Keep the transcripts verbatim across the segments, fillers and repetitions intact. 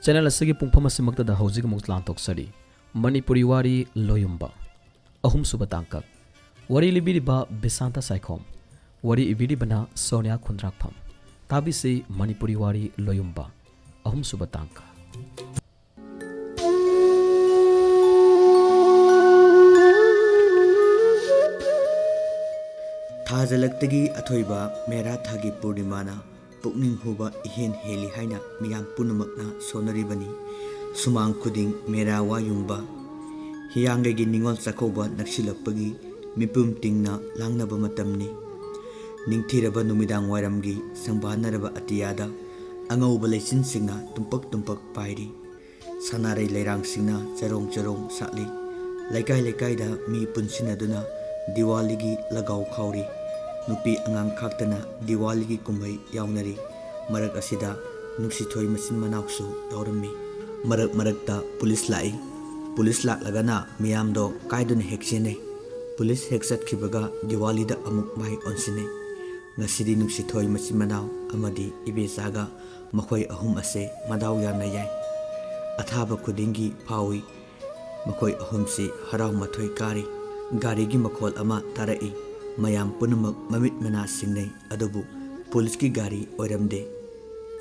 Channel ꯑꯁꯤꯒꯤ ꯄꯨꯡꯐꯝ ꯑꯁꯤꯃꯛꯇꯗ ꯍꯧꯖꯤꯛ ꯑꯃꯨꯛ ꯂꯥꯟꯊꯣꯛꯆꯔꯤ꯫ ꯃꯅꯤꯄꯨꯔꯤ ꯋꯥꯔꯤ ꯂꯣꯌꯨꯝꯕ, ꯑꯍꯨꯝꯁꯨꯕ ꯇꯥꯡꯀꯛ꯫ ꯋꯥꯔꯤ ꯂꯤꯕꯤꯔꯤꯕ ꯕꯤꯁꯥꯟꯇ ꯁꯥꯏꯈꯣꯝ꯫ ꯋꯥꯔꯤ ꯏꯕꯤꯔꯤꯕꯅ ꯁꯣꯅꯤꯌꯥ ꯈꯨꯟꯗ꯭ꯔꯥꯛꯐꯝ꯫ ꯇꯥꯕꯤꯁꯤ ꯃꯅꯤꯄꯨꯔꯤ ꯋꯥꯔꯤ ꯂꯣꯌꯨꯝꯕ, ꯑꯍꯨꯝꯁꯨꯕ ꯇꯥꯡꯀꯛ꯫ ꯊꯥꯖꯂꯛꯇꯒꯤ ꯑꯊꯣꯏꯕ ꯃꯦꯔꯥ ꯊꯥꯒꯤ ꯄꯨꯔꯅꯤꯃꯥꯅ ꯄꯨꯛꯅꯤꯡ ꯍꯨꯕ ꯏꯍꯦꯟ ꯍꯦꯜꯂꯤ ꯍꯥꯏꯅ ꯃꯤꯌꯥꯝ ꯄꯨꯝꯅꯃꯛꯅ ꯁꯣꯟꯅꯔꯤꯕꯅꯤ꯫ ꯁꯨꯃꯥꯡ ꯈꯨꯗꯤꯡ ꯃꯦꯔꯥ ꯋꯥ ꯌꯨꯡꯕ, ꯍꯤꯌꯥꯡꯒꯩꯒꯤ ꯅꯤꯉꯣꯜ ꯆꯥꯛꯀꯧꯕ ꯅꯛꯁꯤꯜꯂꯛꯄꯒꯤ ꯃꯤꯄꯨꯝ ꯇꯤꯡꯅ ꯂꯥꯡꯅꯕ ꯃꯇꯝꯅꯤ꯫ ꯅꯤꯡꯊꯤꯔꯕ ꯅꯨꯃꯤꯗꯥꯡ ꯋꯥꯏꯔꯝꯒꯤ ꯁꯪꯕꯥꯟꯅꯔꯕ ꯑꯇꯤꯌꯥꯗ ꯑꯉꯧꯕ ꯂꯩꯆꯤꯟꯁꯤꯡꯅ ꯇꯨꯝꯄꯛ ꯇꯨꯝꯄꯛ ꯄꯥꯏꯔꯤ꯫ ꯁꯅꯥꯔꯩ ꯂꯩꯔꯥꯡꯁꯤꯡꯅ ꯆꯔꯣꯡ ꯆꯔꯣꯡ ꯁꯥꯠꯂꯤ꯫ ꯂꯩꯀꯥꯏ ꯂꯩꯀꯥꯏꯗ ꯃꯤ ꯄꯨꯟꯁꯤꯟꯅꯗꯨꯅ ꯗꯤꯋꯥꯂꯤꯒꯤ ꯂꯒꯥꯎ ꯈꯥꯎꯔꯤ꯫ ꯅꯨꯄꯤ ꯑꯉꯥꯡ ꯈꯥꯛꯇꯅ ꯗꯤꯋꯥꯂꯤꯒꯤ ꯀꯨꯝꯍꯩ ꯌꯥꯎꯅꯔꯤ꯫ ꯃꯔꯛ ꯑꯁꯤꯗ ꯅꯨꯡꯁꯤꯊꯣꯏ ꯃꯆꯤꯟ ꯃꯅꯥꯎꯁꯨ ꯌꯥꯎꯔꯝꯃꯤ꯫ ꯃꯔꯛ ꯃꯔꯛꯇ ꯄꯨꯂꯤꯁ ꯂꯥꯛꯏ꯫ ꯄꯨꯂꯤꯁ ꯂꯥꯛꯂꯒꯅ ꯃꯤꯌꯥꯝꯗꯣ ꯀꯥꯏꯗꯨꯅ ꯍꯦꯛ ꯆꯦꯟꯅꯩ꯫ ꯄꯨꯂꯤꯁ ꯍꯦꯛ ꯆꯠꯈꯤꯕꯒ ꯗꯤꯋꯥꯂꯤꯗ ꯑꯃꯨꯛ ꯃꯥꯏ ꯑꯣꯟꯁꯤꯟꯅꯩ꯫ ꯉꯁꯤꯗꯤ ꯅꯨꯡꯁꯤꯊꯣꯏ ꯃꯆꯤꯟ ꯃꯅꯥꯎ ꯑꯃꯗꯤ ꯏꯕꯦꯆꯥꯒ ꯃꯈꯣꯏ ꯑꯍꯨꯝ ꯑꯁꯦ ꯃꯗꯥꯎ ꯌꯥꯝꯅ ꯌꯥꯏ꯫ ꯑꯊꯥꯕ ꯈꯨꯗꯤꯡꯒꯤ ꯐꯥꯎꯏ꯫ ꯃꯈꯣꯏ ꯑꯍꯨꯝꯁꯤ ꯍꯔꯥꯎ ꯃꯊꯣꯏ ꯀꯥꯔꯤ꯫ ꯒꯥꯔꯤꯒꯤ ꯃꯈꯣꯜ ꯑꯃ ꯇꯥꯔꯛꯏ꯫ ꯃꯌꯥꯝ ꯄꯨꯝꯅꯃꯛ ꯃꯃꯤꯠ ꯃꯅꯥ ꯁꯤꯡꯅꯩ, ꯑꯗꯨꯕꯨ ꯄꯨꯂꯤꯁꯀꯤ ꯒꯥꯔꯤ ꯑꯣꯏꯔꯝꯗꯦ꯫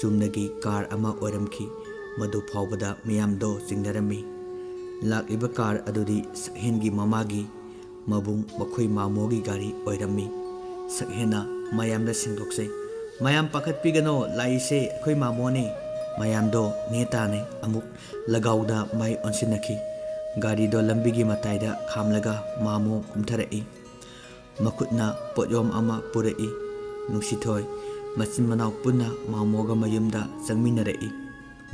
ꯆꯨꯝꯅꯒꯤ ꯀꯥꯔ ꯑꯃ ꯑꯣꯏꯔꯝꯈꯤ꯫ ꯃꯗꯨ ꯐꯥꯎꯕꯗ ꯃꯤꯌꯥꯝꯗꯣ ꯆꯤꯡꯅꯔꯝꯃꯤ꯫ ꯂꯥꯛꯂꯤꯕ ꯀꯥꯔ ꯑꯗꯨꯗꯤ ꯁꯛꯍꯦꯟꯒꯤ ꯃꯃꯥꯒꯤ ꯃꯕꯨꯡ ꯃꯈꯣꯏ ꯃꯥꯃꯣꯒꯤ ꯒꯥꯔꯤ ꯑꯣꯏꯔꯝꯃꯤ꯫ ꯁꯛꯍꯦꯟꯅ ꯃꯌꯥꯝꯗ ꯁꯦꯡꯗꯣꯛꯆꯩ꯫ "ꯃꯌꯥꯝ ꯄꯥꯈꯠꯄꯤꯒꯅꯣ, ꯂꯥꯛꯏꯁꯦ ꯑꯩꯈꯣꯏ ꯃꯥꯃꯣꯅꯤ꯫" ꯃꯌꯥꯝꯗꯣ ꯅꯦ ꯇꯥꯅ ꯑꯃꯨꯛ ꯂꯒꯥꯎꯗ ꯃꯥꯏ ꯑꯣꯟꯁꯤꯟꯅꯈꯤ꯫ ꯒꯥꯔꯤꯗꯣ ꯂꯝꯕꯤꯒꯤ ꯃꯇꯥꯏꯗ ꯈꯥꯝꯂꯒ ꯃꯥꯃꯣ ꯀꯨꯝꯊꯔꯛꯏ꯫ ꯃꯈꯨꯠꯅ ꯄꯣꯠꯌꯣꯝ ꯑꯃ ꯄꯨꯔꯛꯏ꯫ ꯅꯨꯡꯁꯤꯊꯣꯏ ꯃꯆꯤꯟ ꯃꯅꯥꯎ ꯄꯨꯟꯅ ꯃꯥꯃꯣꯒ ꯃꯌꯨꯝꯗ ꯆꯪꯃꯤꯟꯅꯔꯛꯏ꯫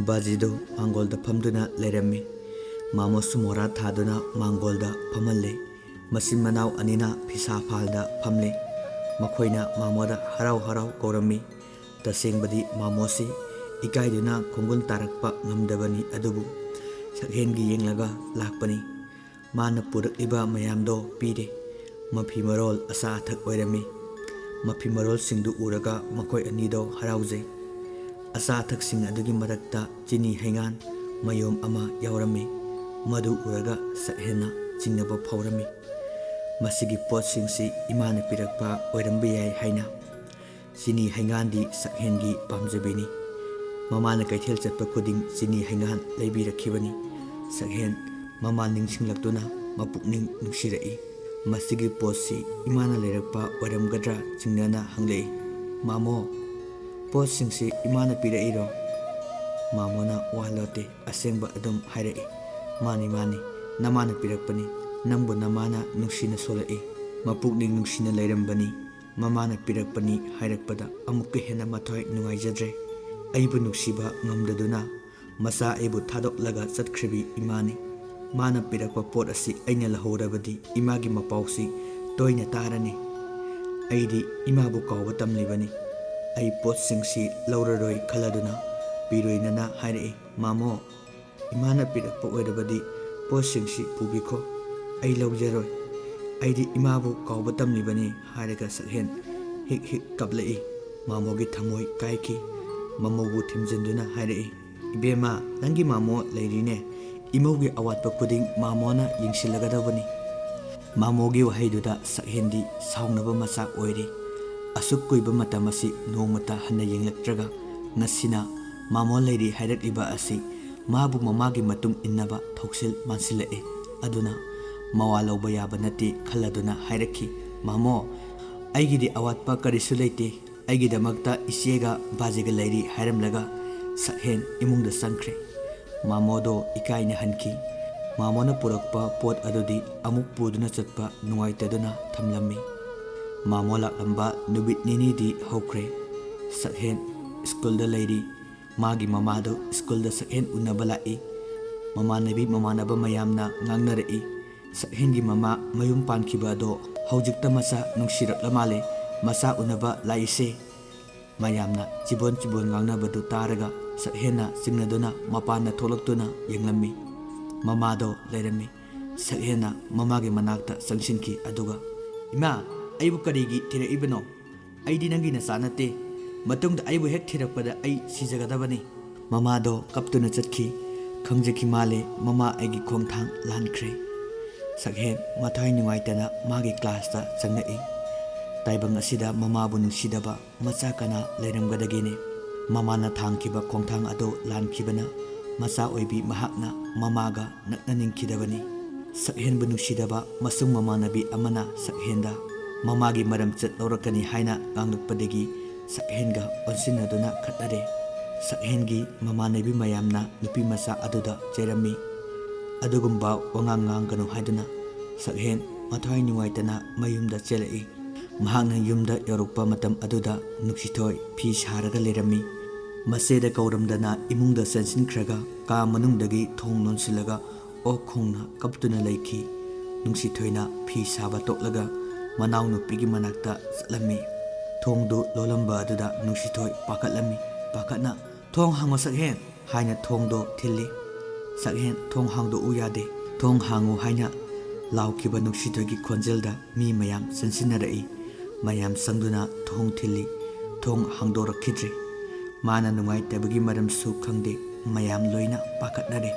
ꯕꯥꯖꯤꯗꯨ ꯃꯥꯡꯒꯣꯜꯗ ꯐꯝꯗꯨꯅ ꯂꯩꯔꯝꯃꯤ꯫ ꯃꯥꯃꯣꯁꯨ ꯃꯣꯔꯥ ꯊꯥꯗꯨꯅ ꯃꯥꯡꯒꯣꯜꯗ ꯐꯝꯍꯜꯂꯦ꯫ ꯃꯆꯤꯟ ꯃꯅꯥꯎ ꯑꯅꯤꯅ ꯐꯤꯁꯥ ꯐꯥꯜꯗ ꯐꯝꯂꯦ꯫ ꯃꯈꯣꯏꯅ ꯃꯥꯃꯣꯗ ꯍꯔꯥꯎ ꯍꯔꯥꯎ ꯀꯧꯔꯝꯃꯤ꯫ ꯇꯁꯦꯡꯕꯗꯤ ꯃꯥꯃꯣꯁꯤ ꯏꯀꯥꯏꯗꯨꯅ ꯈꯣꯡꯒꯨꯜ ꯇꯥꯔꯛꯄ ꯉꯝꯗꯕꯅꯤ, ꯑꯗꯨꯕꯨ ꯁꯛꯍꯦꯟꯒꯤ ꯌꯦꯡꯂꯒ ꯂꯥꯛꯄꯅꯤ꯫ ꯃꯥꯅ ꯄꯨꯔꯛꯂꯤꯕ ꯃꯌꯥꯝꯗꯣ ꯄꯤꯔꯦ꯫ ꯃꯐꯤ ꯃꯔꯣꯜ, ꯑꯆꯥ ꯑꯊꯛ ꯑꯣꯏꯔꯝꯃꯤ꯫ ꯃꯐꯤ ꯃꯔꯣꯜꯁꯤꯡꯗꯨ ꯎꯔꯒ ꯃꯈꯣꯏ ꯑꯅꯤꯗꯣ ꯍꯔꯥꯎꯖꯩ꯫ ꯑꯆꯥ ꯑꯊꯛꯁꯤꯡ ꯑꯗꯨꯒꯤ ꯃꯔꯛꯇ ꯆꯤꯅꯤ ꯍꯩꯉꯥꯟ ꯃꯌꯣꯝ ꯑꯃ ꯌꯥꯎꯔꯝꯃꯤ꯫ ꯃꯗꯨ ꯎꯔꯒ ꯁꯛꯍꯦꯟꯅ ꯆꯤꯡꯅꯕ ꯐꯥꯎꯔꯝꯃꯤ꯫ "ꯃꯁꯤꯒꯤ ꯄꯣꯠꯁꯤꯡꯁꯤ ꯏꯃꯥꯅ ꯄꯤꯔꯛꯄ ꯑꯣꯏꯔꯝꯕ ꯌꯥꯏ" ꯍꯥꯏꯅ꯫ ꯆꯤꯅꯤ ꯍꯩꯉꯥꯟꯗꯤ ꯁꯛꯍꯦꯟꯒꯤ ꯄꯥꯝꯖꯕꯤꯅꯤ꯫ ꯃꯃꯥꯅ ꯀꯩꯊꯦꯜ ꯆꯠꯄ ꯈꯨꯗꯤꯡ ꯆꯤꯅꯤ ꯍꯩꯉꯥꯟ ꯂꯩꯕꯤꯔꯛꯈꯤꯕꯅꯤ꯫ ꯁꯛꯍꯦꯟ ꯃꯃꯥ ꯅꯤꯡꯁꯤꯡꯂꯛꯇꯨꯅ ꯃꯄꯨꯛꯅꯤꯡ ꯅꯨꯡꯁꯤꯔꯛꯏ꯫ "ꯃꯁꯤꯒꯤ ꯄꯣꯠꯁꯤ ꯏꯃꯥꯅ ꯂꯩꯔꯛꯄ ꯑꯣꯏꯔꯝꯒꯗ꯭ꯔꯥ?" ꯆꯤꯡꯅꯅ ꯍꯪꯂꯛꯏ꯫ "ꯃꯥꯃꯣ, ꯄꯣꯠꯁꯤꯡꯁꯤ ꯏꯃꯥꯅ ꯄꯤꯔꯛꯏꯔꯣ?" ꯃꯥꯃꯣꯅ ꯋꯥ ꯂꯣꯠꯇꯦ, ꯑꯁꯦꯡꯕ ꯑꯗꯨꯝ ꯍꯥꯏꯔꯛꯏ꯫ "ꯃꯥꯅꯤ, ꯃꯥꯅꯤ, ꯅꯃꯥꯅ ꯄꯤꯔꯛꯄꯅꯤ꯫ ꯅꯪꯕꯨ ꯅꯃꯥꯅ ꯅꯨꯡꯁꯤꯅ ꯁꯣꯜꯂꯛꯏ, ꯃꯄꯨꯛꯅꯤꯡ ꯅꯨꯡꯁꯤꯅ ꯂꯩꯔꯝꯕꯅꯤ꯫ ꯃꯃꯥꯅ ꯄꯤꯔꯛꯄꯅꯤ" ꯍꯥꯏꯔꯛꯄꯗ ꯑꯃꯨꯛꯀ ꯍꯦꯟꯅ ꯃꯊ꯭ꯋꯥꯏ ꯅꯨꯡꯉꯥꯏꯖꯗ꯭ꯔꯦ꯫ ꯑꯩꯕꯨ ꯅꯨꯡꯁꯤꯕ ꯉꯝꯗꯗꯨꯅ ꯃꯆꯥ ꯑꯩꯕꯨ ꯊꯥꯗꯣꯛꯂꯒ ꯆꯠꯈ꯭ꯔꯤꯕꯤ ꯏꯃꯥꯅꯤ꯫ ꯃꯥꯅ ꯄꯤꯔꯛꯄ ꯄꯣꯠ ꯑꯁꯤ ꯑꯩꯅ ꯂꯧꯍꯧꯔꯕꯗꯤ ꯏꯃꯥꯒꯤ ꯃꯄꯥꯎꯁꯤ ꯇꯣꯏꯅ ꯇꯥꯔꯅꯤ꯫ ꯑꯩꯗꯤ ꯏꯃꯥꯕꯨ ꯀꯥꯎꯕ ꯇꯝꯂꯤꯕꯅꯤ꯫ ꯑꯩ ꯄꯣꯠꯁꯤꯡꯁꯤ ꯂꯧꯔꯔꯣꯏ ꯈꯜꯂꯗꯨꯅ ꯄꯤꯔꯣꯏꯅꯅ ꯍꯥꯏꯔꯛꯏ꯫ "ꯃꯥꯃꯣ, ꯏꯃꯥꯅ ꯄꯤꯔꯛꯄ ꯑꯣꯏꯔꯕꯗꯤ ꯄꯣꯠꯁꯤꯡꯁꯤ ꯄꯨꯕꯤꯈꯣ꯫ ꯑꯩ ꯂꯧꯖꯔꯣꯏ꯫ ꯑꯩꯗꯤ ꯏꯃꯥꯕꯨ ꯀꯥꯎꯕ ꯇꯝꯂꯤꯕꯅꯤ" ꯍꯥꯏꯔꯒ ꯁꯛꯍꯦꯟ ꯍꯤꯛ ꯍꯤꯛ ꯀꯞꯂꯛꯏ꯫ ꯃꯥꯃꯣꯒꯤ ꯊꯃꯣꯏ ꯀꯥꯏꯈꯤ꯫ ꯃꯃꯧꯕꯨ ꯊꯦꯝꯖꯤꯟꯗꯨꯅ ꯍꯥꯏꯔꯛꯏ, "ꯏꯕꯦꯝꯃ, ꯅꯪꯒꯤ ꯃꯥꯃꯣ ꯂꯩꯔꯤꯅꯦ꯫ ꯏꯃꯧꯒꯤ ꯑꯋꯥꯠꯄ ꯈꯨꯗꯤꯡ ꯃꯥꯃꯣꯅ ꯌꯦꯡꯁꯤꯜꯂꯒꯗꯕꯅꯤ"꯫ ꯃꯥꯃꯣꯒꯤ ꯋꯥꯍꯩꯗꯨꯗ ꯁꯛꯍꯦꯟꯗꯤ ꯁꯥꯎꯅꯕ ꯃꯆꯥꯛ ꯑꯣꯏꯔꯤ꯫ ꯑꯁꯨꯛ ꯀꯨꯏꯕ ꯃꯇꯝ ꯑꯁꯤ ꯅꯣꯡꯃꯇ ꯍꯟꯅ ꯌꯦꯡꯂꯛꯇ꯭ꯔꯒ ꯉꯁꯤꯅ ꯃꯥꯃꯣ ꯂꯩꯔꯤ ꯍꯥꯏꯔꯛꯂꯤꯕ ꯑꯁꯤ ꯃꯥꯕꯨ ꯃꯃꯥꯒꯤ ꯃꯇꯨꯡ ꯏꯟꯅꯕ ꯊꯧꯁꯤꯜ ꯃꯥꯟꯁꯤꯜꯂꯛꯏ꯫ ꯑꯗꯨꯅ ꯃꯋꯥ ꯂꯧꯕ ꯌꯥꯕ ꯅꯠꯇꯦ ꯈꯜꯂꯗꯨꯅ ꯍꯥꯏꯔꯛꯈꯤ, "ꯃꯥꯃꯣ, ꯑꯩꯒꯤꯗꯤ ꯑꯋꯥꯠꯄ ꯀꯔꯤꯁꯨ ꯂꯩꯇꯦ꯫ ꯑꯩꯒꯤꯗꯃꯛꯇ ꯏꯆꯦꯒ ꯕꯥꯖꯤꯒ ꯂꯩꯔꯤ" ꯍꯥꯏꯔꯝꯂꯒ ꯁꯛꯍꯦꯟ ꯏꯃꯨꯡꯗ ꯆꯪꯈ꯭ꯔꯦ꯫ ꯃꯥꯃꯣꯗꯣ ꯏꯀꯥꯏꯅ ꯍꯟꯈꯤ꯫ ꯃꯥꯃꯣꯅ ꯄꯨꯔꯛꯄ ꯄꯣꯠ ꯑꯗꯨꯗꯤ ꯑꯃꯨꯛ ꯄꯨꯗꯨꯅ ꯆꯠꯄ ꯅꯨꯡꯉꯥꯏꯇꯗꯨꯅ ꯊꯝꯂꯝꯃꯤ꯫ ꯃꯥꯃꯣ ꯂꯥꯛꯂꯝꯕ ꯅꯨꯃꯤꯠ ꯅꯤꯅꯤꯗꯤ ꯍꯧꯈ꯭ꯔꯦ꯫ ꯁꯛꯍꯦꯟ ꯁ꯭ꯀꯨꯜꯗ ꯂꯩꯔꯤ꯫ ꯃꯥꯒꯤ ꯃꯃꯥꯗꯨ ꯁ꯭ꯀꯨꯜꯗ ꯁꯛꯍꯦꯟ ꯎꯅꯕ ꯂꯥꯛꯏ꯫ ꯃꯃꯥꯟꯅꯕꯤ ꯃꯃꯥꯟꯅꯕ ꯃꯌꯥꯝꯅ ꯉꯥꯡꯅꯔꯛꯏ꯫ "ꯁꯛꯍꯦꯟꯒꯤ ꯃꯃꯥ ꯃꯌꯨꯝ ꯄꯥꯟꯈꯤꯕ ꯑꯗꯣ ꯍꯧꯖꯤꯛꯇ ꯃꯆꯥ ꯅꯨꯡꯁꯤꯔꯛꯂ ꯃꯥꯜꯂꯦ, ꯃꯆꯥ ꯎꯅꯕ ꯂꯥꯛꯏꯁꯦ"꯫ ꯃꯌꯥꯝꯅ ꯆꯤꯕꯣꯟ ꯆꯤꯕꯣꯟ ꯉꯥꯡꯅꯕꯗꯨ ꯇꯥꯔꯒ ꯁꯛꯍꯦꯟꯅ ꯆꯤꯡꯅꯗꯨꯅ ꯃꯄꯥꯟꯗ ꯊꯣꯛꯂꯛꯇꯨꯅ ꯌꯦꯡꯂꯝꯃꯤ꯫ ꯃꯃꯥꯗꯣ ꯂꯩꯔꯝꯃꯤ꯫ ꯁꯛꯍꯦꯟꯅ ꯃꯃꯥꯒꯤ ꯃꯅꯥꯛꯇ ꯆꯪꯁꯤꯟꯈꯤ, ꯑꯗꯨꯒ, "ꯏꯃꯥ, ꯑꯩꯕꯨ ꯀꯔꯤꯒꯤ ꯊꯤꯔꯛꯏꯕꯅꯣ? ꯑꯩꯗꯤ ꯅꯪꯒꯤ ꯅꯆꯥ ꯅꯠꯇꯦ"꯫ ꯃꯇꯨꯡꯗ ꯑꯩꯕꯨ ꯍꯦꯛ ꯊꯤꯔꯛꯄꯗ ꯑꯩ ꯁꯤꯖꯒꯗꯕꯅꯤ꯫ ꯃꯃꯥꯗꯣ ꯀꯞꯇꯨꯅ ꯆꯠꯈꯤ꯫ ꯈꯪꯖꯈꯤ ꯃꯥꯜꯂꯦ, ꯃꯃꯥ ꯑꯩꯒꯤ ꯈꯣꯡꯊꯥꯡ ꯂꯥꯟꯈ꯭ꯔꯦ꯫ ꯁꯛꯍꯦꯟ ꯃꯊ꯭ꯋꯥꯏ ꯅꯨꯡꯉꯥꯏꯇꯅ ꯃꯥꯒꯤ ꯀ꯭ꯂꯥꯁꯇ ꯆꯪꯂꯛꯏ꯫ ꯇꯥꯏꯕꯪ ꯑꯁꯤꯗ ꯃꯃꯥꯕꯨ ꯅꯨꯡꯁꯤꯗꯕ ꯃꯆꯥ ꯀꯅꯥ ꯂꯩꯔꯝꯒꯗꯒꯦꯅꯦ? ꯃꯃꯥꯅ ꯊꯥꯡꯈꯤꯕ ꯈꯣꯡꯊꯥꯡ ꯑꯗꯨ ꯂꯥꯟꯈꯤꯕꯅ ꯃꯆꯥ ꯑꯣꯏꯕꯤ ꯃꯍꯥꯛꯅ ꯃꯃꯥꯒ ꯅꯛꯅꯅꯤꯡꯈꯤꯗꯕꯅꯤ꯫ ꯁꯛꯍꯦꯟꯕꯨ ꯅꯨꯡꯁꯤꯗꯕ ꯃꯁꯨꯡ ꯃꯃꯥꯟꯅꯕꯤ ꯑꯃꯅ ꯁꯛꯍꯦꯟꯗ ꯃꯃꯥꯒꯤ ꯃꯔꯝꯆꯠ ꯂꯧꯔꯛꯀꯅꯤ ꯍꯥꯏꯅ ꯉꯥꯡꯂꯛꯄꯗꯒꯤ ꯁꯛꯍꯦꯟꯒ ꯑꯣꯟꯁꯤꯟꯅꯗꯨꯅ ꯈꯠꯅꯔꯦ꯫ ꯁꯛꯍꯦꯟꯒꯤ ꯃꯃꯥꯟꯅꯕꯤ ꯃꯌꯥꯝꯅ ꯅꯨꯄꯤ ꯃꯆꯥ ꯑꯗꯨꯗ ꯆꯩꯔꯝꯃꯤ꯫ ꯑꯗꯨꯒꯨꯝꯕ ꯋꯥꯉꯥꯡ ꯉꯥꯡꯒꯅꯨ ꯍꯥꯏꯗꯨꯅ ꯁꯛꯍꯦꯟ ꯃꯊ꯭ꯋꯥꯏ ꯅꯨꯡꯉꯥꯏꯇꯅ ꯃꯌꯨꯝꯗ ꯆꯦꯜꯂꯛꯏ꯫ ꯃꯍꯥꯛꯅ ꯌꯨꯝꯗ ꯌꯧꯔꯛꯄ ꯃꯇꯝ ꯑꯗꯨꯗ ꯅꯨꯡꯁꯤꯊꯣꯏ ꯐꯤ ꯁꯥꯔꯒ ꯂꯩꯔꯝꯃꯤ꯫ ꯃꯆꯦꯗ ꯀꯧꯔꯝꯗꯅ ꯏꯃꯨꯡꯗ ꯆꯪꯁꯤꯟꯈ꯭ꯔꯒ ꯀꯥ ꯃꯅꯨꯡꯗꯒꯤ ꯊꯣꯡ ꯂꯣꯟꯁꯤꯜꯂꯒ ꯑꯣꯛ ꯈꯣꯡꯅ ꯀꯞꯇꯨꯅ ꯂꯩꯈꯤ꯫ ꯅꯨꯡꯁꯤꯊꯣꯏꯅ ꯐꯤ ꯁꯥꯕ ꯇꯣꯛꯂꯒ ꯃꯅꯥꯎꯅꯨꯄꯤꯒꯤ ꯃꯅꯥꯛꯇ ꯆꯠꯂꯝꯃꯤ꯫ ꯊꯣꯡꯗꯨ ꯂꯣꯜꯂꯝꯕ ꯑꯗꯨꯗ ꯅꯨꯡꯁꯤꯊꯣꯏ ꯄꯥꯈꯠꯂꯝꯃꯤ꯫ ꯄꯥꯈꯠꯅ, "ꯊꯣꯡ ꯍꯥꯡꯉꯣ ꯁꯛꯍꯦꯟ!" ꯍꯥꯏꯅ ꯊꯣꯡꯗꯣ ꯊꯤꯜꯂꯤ꯫ ꯁꯛꯍꯦꯟ ꯊꯣꯡ ꯍꯥꯡꯗꯣꯛꯎ ꯌꯥꯗꯦ꯫ "ꯊꯣꯡ ꯍꯥꯡꯉꯨ" ꯍꯥꯏꯅ ꯂꯥꯎꯈꯤꯕ ꯅꯨꯡꯁꯤꯊꯣꯏꯒꯤ ꯈꯣꯟꯖꯦꯜꯗ ꯃꯤ ꯃꯌꯥꯝ ꯆꯪꯁꯤꯟꯅꯔꯛꯏ꯫ ꯃꯌꯥꯝ ꯆꯪꯗꯨꯅ ꯊꯣꯡ ꯊꯤꯜꯂꯤ꯫ ꯊꯣꯡ ꯍꯥꯡꯗꯣꯔꯛꯈꯤꯗ꯭ꯔꯦ꯫ ꯃꯥꯅ ꯅꯨꯡꯉꯥꯏꯇꯕꯒꯤ ꯃꯔꯝꯁꯨ ꯈꯪꯗꯦ꯫ ꯃꯌꯥꯝ ꯂꯣꯏꯅ ꯄꯥꯈꯠꯅꯔꯦ꯫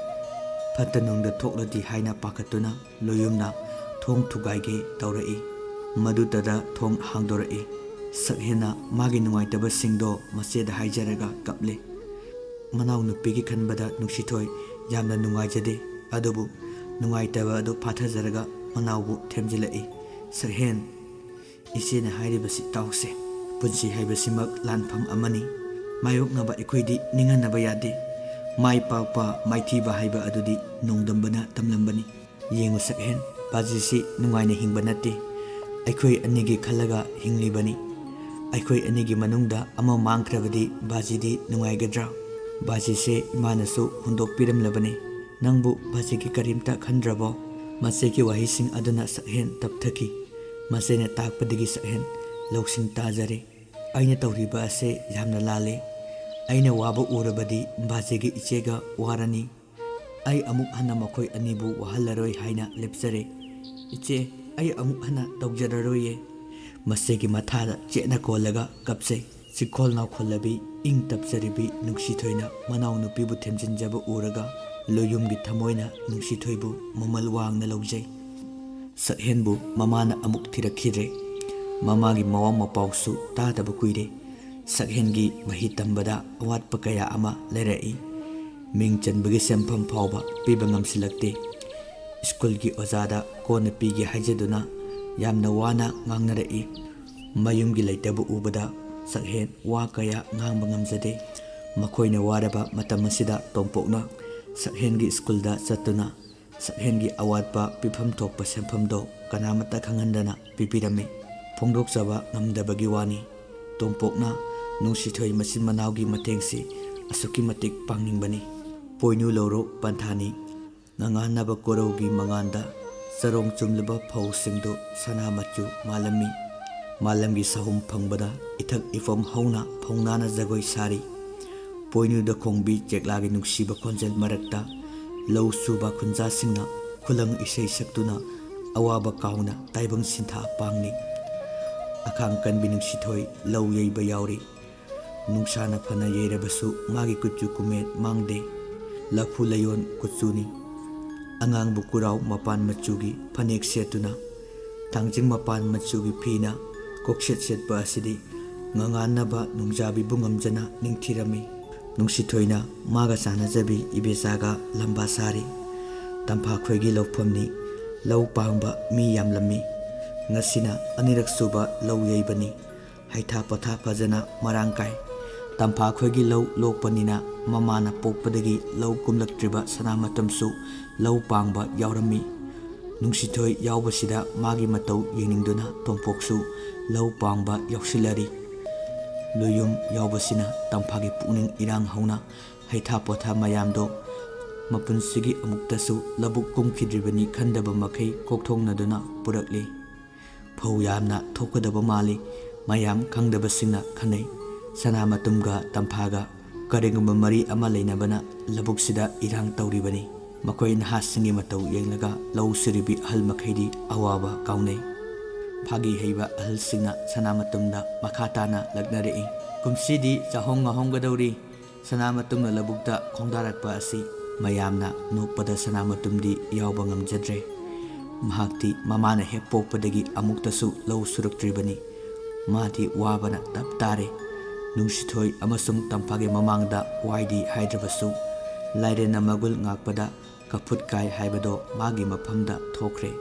ꯐꯠꯇ ꯅꯨꯡꯗ ꯊꯣꯛꯂꯗꯤ ꯍꯥꯏꯅ ꯄꯥꯈꯠꯇꯨꯅ ꯂꯣꯌꯨꯝꯅ ꯊꯣꯡ ꯊꯨꯒꯥꯏꯒꯦ ꯇꯧꯔꯛꯏ꯫ ꯃꯗꯨꯇꯗ ꯊꯣꯡ ꯍꯥꯡꯗꯣꯔꯛꯏ꯫ ꯁꯛꯍꯦꯟꯅ ꯃꯥꯒꯤ ꯅꯨꯡꯉꯥꯏꯇꯕꯁꯤꯡꯗꯣ ꯃꯆꯦꯗ ꯍꯥꯏꯖꯔꯒ ꯀꯞꯂꯦ꯫ ꯃꯅꯥꯎꯅꯨꯄꯤꯒꯤ ꯈꯟꯕꯗ ꯅꯨꯡꯁꯤꯊꯣꯏ ꯌꯥꯝꯅ ꯅꯨꯡꯉꯥꯏꯖꯗꯦ꯫ ꯑꯗꯨꯕꯨ ꯅꯨꯡꯉꯥꯏꯇꯕ ꯑꯗꯨ ꯐꯥꯊꯖꯔꯒ ꯃꯅꯥꯎꯕꯨ ꯊꯦꯝꯖꯤꯜꯂꯛꯏ꯫ "ꯁꯛꯍꯦꯟ, ꯏꯆꯦꯅ ꯍꯥꯏꯔꯤꯕꯁꯤ ꯇꯥꯎꯁꯦ꯫ ꯄꯨꯟꯁꯤ ꯍꯥꯏꯕꯁꯤꯃꯛ ꯂꯥꯟꯐꯝ ꯑꯃꯅꯤ꯫ ꯃꯥꯌꯣꯛꯅꯕ ꯑꯩꯈꯣꯏꯗꯤ ꯅꯤꯡꯍꯟꯅꯕ ꯌꯥꯗꯦ꯫ ꯃꯥꯏ ꯄꯥꯛꯄ, ꯃꯥꯏꯊꯤꯕ ꯍꯥꯏꯕ ꯑꯗꯨꯗꯤ ꯅꯣꯡꯗꯝꯕꯅ ꯇꯝꯂꯝꯕꯅꯤ꯫ ꯌꯦꯡꯉꯨ ꯁꯛꯍꯦꯟ, ꯕꯥꯖꯤꯁꯤ ꯅꯨꯡꯉꯥꯏꯅ ꯍꯤꯡꯕ ꯅꯠꯇꯦ꯫ ꯑꯩꯈꯣꯏ ꯑꯅꯤꯒꯤ ꯈꯜꯂꯒ ꯍꯤꯡꯂꯤꯕꯅꯤ꯫ ꯑꯩꯈꯣꯏ ꯑꯅꯤꯒꯤ ꯃꯅꯨꯡꯗ ꯑꯃ ꯃꯥꯡꯈ꯭ꯔꯕꯗꯤ ꯕꯥꯖꯤꯗꯤ ꯅꯨꯡꯉꯥꯏꯒꯗ꯭ꯔꯥ? ꯕꯥꯖꯤꯁꯦ ꯏꯃꯥꯅꯁꯨ ꯍꯨꯟꯗꯣꯛꯄꯤꯔꯝꯂꯕꯅꯤ꯫ ꯅꯪꯕꯨ ꯕꯥꯖꯤꯒꯤ ꯀꯔꯤꯝꯇ ꯈꯟꯗ꯭ꯔꯕꯣ?" ꯃꯆꯦꯒꯤ ꯋꯥꯍꯩꯁꯤꯡ ꯑꯗꯨꯅ ꯁꯛꯍꯦꯟ ꯇꯞꯊꯈꯤ꯫ ꯃꯆꯦꯅ ꯇꯥꯛꯄꯗꯒꯤ ꯁꯛꯍꯦꯟ ꯂꯧꯁꯤꯡ ꯇꯥꯖꯔꯦ꯫ "ꯑꯩꯅ ꯇꯧꯔꯤꯕ ꯑꯁꯦ ꯌꯥꯝꯅ ꯂꯥꯜꯂꯦ꯫ ꯑꯩꯅ ꯋꯥꯕ ꯎꯔꯕꯗꯤ ꯕꯥꯖꯤꯒꯤ ꯏꯆꯦꯒ ꯋꯥꯔꯅꯤ꯫ ꯑꯩ ꯑꯃꯨꯛ ꯍꯟꯅ ꯃꯈꯣꯏ ꯑꯅꯤꯕꯨ ꯋꯥꯍꯜꯂꯔꯣꯏ ꯍꯥꯏꯅ ꯂꯦꯞꯆꯔꯦ꯫ ꯏꯆꯦ, ꯑꯩ ꯑꯃꯨꯛ ꯍꯟꯅ ꯇꯧꯖꯔꯔꯣꯏꯌꯦ꯫" ꯃꯆꯦꯒꯤ ꯃꯊꯥꯗ ꯆꯦꯠꯅ ꯀꯣꯜꯂꯒ ꯀꯞꯆꯩ꯫ ꯆꯤꯈꯣꯜ ꯅꯥꯎꯈꯣꯜꯂꯕꯤ, ꯏꯪ ꯇꯞꯆꯔꯤꯕꯤ ꯅꯨꯡꯁꯤꯊꯣꯏꯅ ꯃꯅꯥꯎꯅꯨꯄꯤꯕꯨ ꯊꯦꯝꯖꯤꯟꯖꯕ ꯎꯔꯒ ꯂꯣꯌꯨꯝꯒꯤ ꯊꯃꯣꯏꯅ ꯅꯨꯡꯁꯤꯊꯣꯏꯕꯨ ꯃꯃꯜ ꯋꯥꯡꯅ ꯂꯧꯖꯩ꯫ ꯁꯛꯍꯦꯟꯕꯨ ꯃꯃꯥꯅ ꯑꯃꯨꯛ ꯊꯤꯔꯛꯈꯤꯗ꯭ꯔꯦ꯫ ꯃꯃꯥꯒꯤ ꯃꯋꯥ ꯃꯄꯥꯎꯁꯨ ꯇꯥꯗꯕ ꯀꯨꯏꯔꯦ꯫ ꯁꯛꯍꯦꯟꯒꯤ ꯃꯍꯩ ꯇꯝꯕꯗ ꯑꯋꯥꯠꯄ ꯀꯌꯥ ꯑꯃ ꯂꯩꯔꯛꯏ꯫ ꯃꯤꯡ ꯆꯟꯕꯒꯤ ꯁꯦꯟꯐꯝ ꯐꯥꯎꯕ ꯄꯤꯕ ꯉꯝꯁꯤꯜꯂꯛꯇꯦ꯫ ꯁ꯭ꯀꯨꯜꯒꯤ ꯑꯣꯖꯥꯗ ꯀꯣꯟꯅ ꯄꯤꯒꯦ ꯍꯥꯏꯖꯗꯨꯅ ꯌꯥꯝꯅ ꯋꯥꯅ ꯉꯥꯡꯅꯔꯛꯏ꯫ ꯃꯌꯨꯝꯒꯤ ꯂꯩꯇꯕ ꯎꯕꯗ ꯁꯛꯍꯦꯟ ꯋꯥ ꯀꯌꯥ ꯉꯥꯡꯕ ꯉꯝꯖꯗꯦ꯫ ꯃꯈꯣꯏꯅ ꯋꯥꯔꯕ ꯃꯇꯝ ꯑꯁꯤꯗ ꯇꯣꯝꯄꯣꯛꯅ ꯁꯛꯍꯦꯟꯒꯤ ꯁ꯭ꯀꯨꯜꯗ ꯆꯠꯇꯨꯅ ꯁꯛꯍꯦꯟꯒꯤ ꯑꯋꯥꯠꯄ ꯄꯤꯐꯝ ꯊꯣꯛꯄ ꯁꯦꯟꯐꯝꯗꯣ ꯀꯅꯥꯃꯠꯇ ꯈꯪꯍꯟꯗꯅ ꯄꯤꯕꯤꯔꯝꯃꯤ꯫ ꯐꯣꯡꯗꯣꯛꯆꯕ ꯉꯝꯗꯕꯒꯤ ꯋꯥꯅꯤ꯫ ꯇꯣꯝꯄꯣꯛꯅ ꯅꯨꯡꯁꯤꯊꯣꯏ ꯃꯆꯤꯟ ꯃꯅꯥꯎꯒꯤ ꯃꯇꯦꯡꯁꯤ ꯑꯁꯨꯛꯀꯤ ꯃꯇꯤꯛ ꯄꯥꯡꯅꯤꯡꯕꯅꯤ꯫ ꯄꯣꯏꯅꯨ ꯂꯧꯔꯣꯛ ꯄꯟꯊꯥꯅꯤ꯫ ꯉꯉꯥꯟꯅꯕ ꯀꯣꯔꯧꯒꯤ ꯃꯉꯥꯟꯗ ꯆꯔꯣꯡ ꯆꯨꯝꯂꯕ ꯐꯧꯁꯤꯡꯗꯨ ꯁꯅꯥ ꯃꯆꯨ ꯃꯥꯜꯂꯝꯃꯤ꯫ ꯃꯥꯂꯪꯒꯤ ꯁꯍꯨꯝ ꯐꯪꯕꯗ ꯏꯊꯛ ꯏꯐꯝ ꯍꯧꯅ ꯐꯧꯅꯥꯅ ꯖꯒꯣꯏ ꯁꯥꯔꯤ꯫ ꯄꯣꯏꯅꯨꯗ ꯈꯣꯡꯕꯤ ꯆꯦꯛꯂꯥꯒꯤ ꯅꯨꯡꯁꯤꯕ ꯈꯣꯟꯖꯦꯜ ꯃꯔꯛꯇ ꯂꯧ ꯁꯨꯕ ꯈꯨꯟꯖꯥꯁꯤꯡꯅ ꯈꯨꯂꯪ ꯏꯁꯩ ꯁꯛꯇꯨꯅ ꯑꯋꯥꯕ ꯀꯥꯎꯅ ꯇꯥꯏꯕꯪ ꯁꯤꯟꯊꯥ ꯄꯥꯡꯂꯤ꯫ ꯑꯈꯥꯡ ꯀꯟꯕꯤ ꯅꯨꯡꯁꯤꯊꯣꯏ ꯂꯧ ꯌꯩꯕ ꯌꯥꯎꯔꯤ꯫ ꯅꯨꯡꯁꯥꯅ ꯐꯅ ꯌꯩꯔꯕꯁꯨ ꯃꯥꯒꯤ ꯀꯨꯆꯨ ꯀꯨꯃꯦꯟ ꯃꯥꯡꯗꯦ꯫ ꯂꯐꯨ ꯂꯩꯌꯣꯟ ꯀꯨꯆꯨꯅꯤ꯫ ꯑꯉꯥꯡꯕ ꯀꯨꯔꯥꯎ ꯃꯄꯥꯟ ꯃꯆꯨꯒꯤ ꯐꯅꯦꯛ ꯁꯦꯠꯇꯨꯅ ꯊꯥꯡꯖꯤꯡ ꯃꯄꯥꯟ ꯃꯆꯨꯒꯤ ꯐꯤꯅ ꯀꯣꯛꯁꯦꯠ ꯁꯦꯠꯄ ꯑꯁꯤꯗꯤ ꯉꯉꯥꯟꯅꯕ ꯅꯨꯡꯖꯥꯕꯤꯕꯨ ꯉꯝꯖꯅ ꯅꯤꯡꯊꯤꯔꯝꯃꯤ꯫ ꯅꯨꯡꯁꯤꯊꯣꯏꯅ ꯃꯥꯒ ꯆꯥꯟꯅꯖꯕꯤ ꯏꯕꯦꯆꯥꯒ ꯂꯝꯕꯥ ꯁꯥꯔꯤ꯫ ꯇꯝꯐꯥꯈꯣꯏꯒꯤ ꯂꯧꯐꯝꯅꯤ꯫ ꯂꯧ ꯄꯥꯡꯕ ꯃꯤ ꯌꯥꯝꯂꯝꯃꯤ꯫ ꯉꯁꯤꯅ ꯑꯅꯤꯔꯛ ꯁꯨꯕ ꯂꯧ ꯌꯩꯕꯅꯤ꯫ ꯍꯩꯊꯥ ꯄꯣꯊꯥ ꯐꯖꯅ ꯃꯔꯥꯡ ꯀꯥꯏ꯫ ꯇꯝꯐꯥꯈꯣꯏꯒꯤ ꯂꯧ ꯂꯣꯛꯄꯅꯤꯅ ꯃꯃꯥꯅ ꯄꯣꯛꯄꯗꯒꯤ ꯂꯧ ꯀꯨꯝꯂꯛꯇ꯭ꯔꯤꯕ ꯁꯅꯥꯃꯇꯝꯁꯨ ꯂꯧ ꯄꯥꯡꯕ ꯌꯥꯎꯔꯝꯃꯤ꯫ ꯅꯨꯡꯁꯤꯊꯣꯏ ꯌꯥꯎꯕꯁꯤꯗ ꯃꯥꯒꯤ ꯃꯇꯧ ꯌꯦꯡꯅꯤꯡꯗꯨꯅ ꯇꯣꯝꯄꯣꯛꯁꯨ ꯂꯧ ꯄꯥꯡꯕ ꯌꯥꯎꯁꯤꯜꯂꯔꯤ꯫ ꯂꯣꯌꯨꯝ ꯌꯥꯎꯕꯁꯤꯅ ꯇꯝꯐꯥꯒꯤ ꯄꯨꯛꯅꯤꯡ ꯏꯔꯥꯡ ꯍꯧꯅ ꯍꯩꯊꯥ ꯄꯣꯊꯥ ꯃꯌꯥꯝꯗꯣ ꯃꯄꯨꯟꯁꯤꯒꯤ ꯑꯃꯨꯛꯇꯁꯨ ꯂꯧꯕꯨꯛ ꯀꯨꯝꯈꯤꯗ꯭ꯔꯤꯕꯅꯤ ꯈꯟꯗꯕ ꯃꯈꯩ ꯀꯣꯛꯊꯣꯡꯅꯗꯨꯅ ꯄꯨꯔꯛꯂꯤ꯫ ꯐꯧ ꯌꯥꯝꯅ ꯊꯣꯛꯀꯗꯕ ꯃꯥꯜꯂꯤ꯫ ꯃꯌꯥꯝ ꯈꯪꯗꯕꯁꯤꯡꯅ ꯈꯟꯅꯩ꯫ ꯁꯅꯥꯃꯇꯨꯝꯒ ꯇꯝꯐꯥꯒ ꯀꯔꯤꯒꯨꯝꯕ ꯃꯔꯤ ꯑꯃ ꯂꯩꯅꯕꯅ ꯂꯧꯕꯨꯛꯁꯤꯗ ꯏꯔꯥꯡ ꯇꯧꯔꯤꯕꯅꯤ꯫ ꯃꯈꯣꯏ ꯅꯍꯥꯁꯤꯡꯒꯤ ꯃꯇꯧ ꯌꯦꯡꯂꯒ ꯂꯧ ꯁꯨꯔꯤꯕꯤ ꯑꯍꯜ ꯃꯈꯩꯗꯤ ꯑꯋꯥꯕ ꯀꯥꯎꯅꯩ꯫ ꯐꯥꯒꯤ ꯍꯩꯕ ꯑꯍꯜꯁꯤꯡꯅ ꯁꯅꯥꯃꯇꯨꯝꯗ ꯃꯈꯥ ꯇꯥꯅ ꯂꯛꯅꯔꯛꯏ꯫ ꯀꯨꯝꯁꯤꯗꯤ ꯆꯥꯍꯣꯡ ꯉꯥꯍꯣꯡꯒꯗꯧꯔꯤ꯫ ꯁꯅꯥꯃꯇꯨꯝꯅ ꯂꯧꯕꯨꯛꯇ ꯈꯣꯡꯗꯥꯔꯛꯄ ꯑꯁꯤ ꯃꯌꯥꯝꯅ ꯅꯣꯛꯄꯗ ꯁꯅꯥꯃꯇꯨꯝꯗꯤ ꯌꯥꯎꯕ ꯉꯝꯖꯗ꯭ꯔꯦ꯫ ꯃꯍꯥꯛꯇꯤ ꯃꯃꯥꯅ ꯍꯦꯛ ꯄꯣꯛꯄꯗꯒꯤ ꯑꯃꯨꯛꯇꯁꯨ ꯂꯧ ꯁꯨꯔꯛꯇ꯭ꯔꯤꯕꯅꯤ꯫ ꯃꯥꯗꯤ ꯋꯥꯕꯅ ꯇꯞ ꯇꯥꯔꯦ꯫ ꯅꯨꯡꯁꯤꯊꯣꯏ ꯑꯃꯁꯨꯡ ꯇꯝꯐꯥꯒꯤ ꯃꯃꯥꯡꯗ ꯋꯥꯏꯗꯤ ꯍꯥꯏꯗ꯭ꯔꯕꯁꯨ, ꯂꯥꯏꯔꯦꯟꯅ ꯃꯒꯨꯜ ꯉꯥꯛꯄꯗ ꯀꯐꯨꯠ ꯀꯥꯏ ꯍꯥꯏꯕꯗꯣ ꯃꯥꯒꯤ ꯃꯐꯝꯗ ꯊꯣꯛꯈ꯭ꯔꯦ꯫